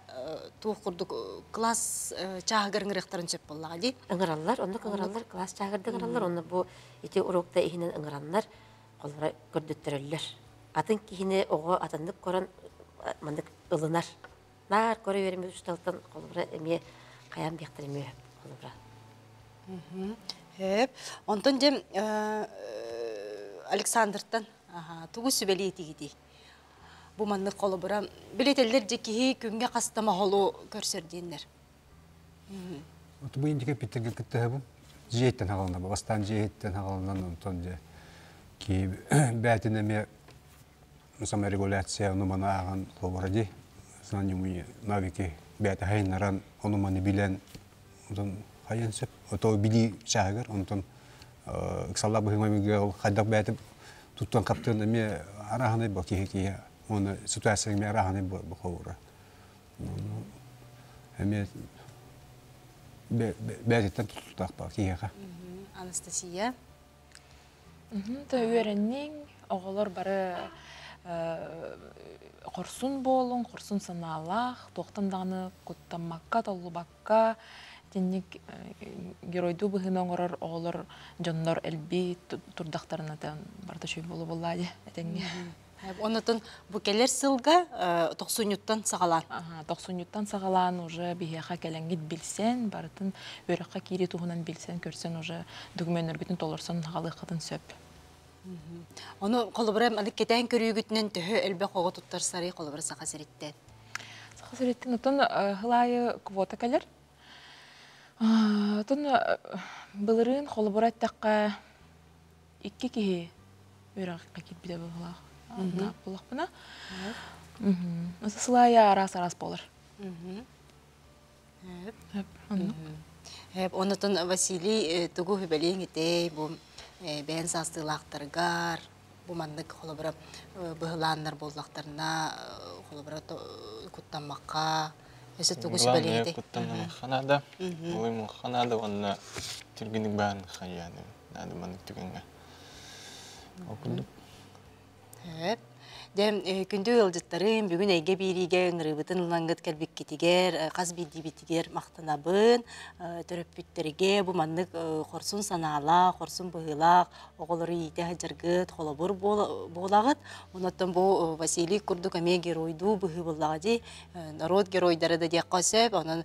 туох курдук класс чааһыгар ыҥырыахтарын сөп буоллаҕа дии. Ыҥыраллар, оннук ыҥыраллар, класс чааһыгар да ыҥыраллар, онно бу ити урокта иһинэн ыҥыраннар, холобура көрдөттөрөллөр. Атын киһини оҕо атыннык көрөн маннык ылынар. Наар көрө үөрэммит учууталтан холобура эмиэ хайаан диэхтэр эмиэ холобура. Хөп. Онтон дьэ Александртан тугу сүбэлиэтигитий? Бу маннык холобура билетеллер дьэ киһи күҥҥэ хаста моһолу көрсөр диэннэр. Бу индике питтерге кыттыһабын. Дьиэттэн хаҕалана бастаан дьиэттэн хаҕаланан онтон дьэ ки бээтин эмиэ саморегуляция ону маны ааҕан холобура дии знания навыки бэйэтэ хайыннаран ону маны билэн онтон хайан сөп ото билии чааһыгар онтон ыксаллаах быһыыма ол хайдах бэйэтэ Туттан хаптын эмиэ арааһынай бу киһи киһи уонна ситуация эмиэ арааһынай бу холура. Эмиэ бэйэтиттэн тутулуктаах ба киһиэхэ. Анастасия. Та үөрэнниҥ, оҕолор бары хорсун буолуҥ, хорсун санаалаах, туохтан даҕаны куттаммакка, толлубакка, итинник геройдуу быһыыны оҥорор оҕолор, дьоннор элбии турдахтарына барыта үчүгэй буолуо буоллаа дии этэҥҥэ. Онотон бу кэлэр сылга тохсунньуттан саҕалаан. Тохсунньуттан саҕалаан уже биһиэхэ кэлэҥҥит билсэн, барытын үөрэххэ киирии туһунан билсэн, көрсөн уже докумуоннаргытын толорсон хаалыаххытын сөп. Ону холобура аны кэтээн көрүүгүтүнэн төһө элбэх оҕо туттарсарый холобура Саха сириттэн? Саха сириттэн оттон сыл аайы квота кэлэр. Оттон былырыын холобура эттэххэ икки киһи үөрэххэ киирбитэ быһыылаах. Буоллахпына. Сылайа араас-араас буолар. Онотон Василий тугу хүбэлиэҥ этэй бу бэйэн саастыылаахтаргар бу маннык холобура быһылааннар буоллахтарына холобура куттаммакка өссө тугу сүбэлиэҥ этэй? Куттаммакка наада, улуймуохха наада уонна түргэнник баарын хайааны наада маннык түгэҥҥэ. Ол курдук. Сөп. Дьэ, күндү ыалдьыттарым, бүгүн эйгэ биэриигэ ыҥырыыбытын ылаҥҥыт кэлбиккитигэр, хас биирдиибитигэр махтанабын. Төрөппүттэргэ бу маннык хорсун санаалаах, хорсун быһыылаах оҕолору иитэ сылдьаргыт холобур буолаҕыт. Онон бу Василий курдук эмиэ геройдуу быһыы буллаҕа дии. Норуот геройдара да диэххэ сөп. Онон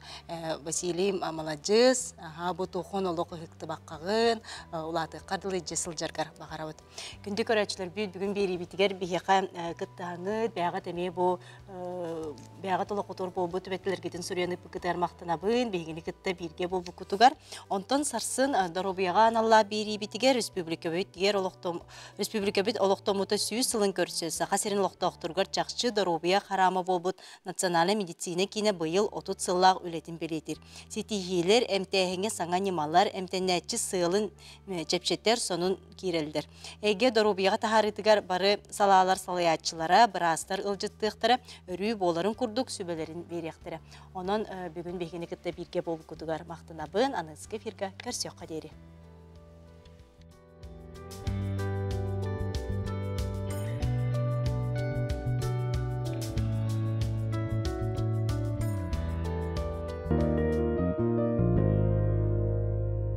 Василий маладьыас, аһаа бу тухон олох ыһыктыбаккаҕын, улаатыаххар дылы илдьэ сылдьаргар баҕарабыт. Күндү көрөөччүлэрбит бүгүн биэриибитигэр биһиэхэ кыттаһаҥыт, бэйэҕит эмиэ бу бэйэҕит олоххутугар буолбут түбэлтэлэргитин суруйан ыыппыккытыгар махтанабын, биһигини кытта бииргэ буолбуккутугар. Онтон сарсын доруобуйаҕа аналлаах биэриибитигэр республикабыт олохтом республикабыт олохтоммута 100 сылын көрсө Саха сирин олохтоохторугар чахчы доруобуйа хараама буолбут Национальнай медицина киинэ быйыл 30 сыллаах үлэтин бэлиэтиир. Ситиһиилэр, эмтээһиҥҥэ саҥа ньымалар, эмтэнээччи сыалын чэпчэтэр сонун киирэллэр. Эйгэ доруобуйаҕа таһаарыытыгар бары салаалар салайааччылара, быраастар ыалдьыттыахтара, өрүү буоларын курдук сүбэлэрин биэриэхтэрэ. Онон бүгүн биһигини кытта бииргэ буолбуккутугар махтанабын. Аныгыскы эфирга көрсүөххэ диэри.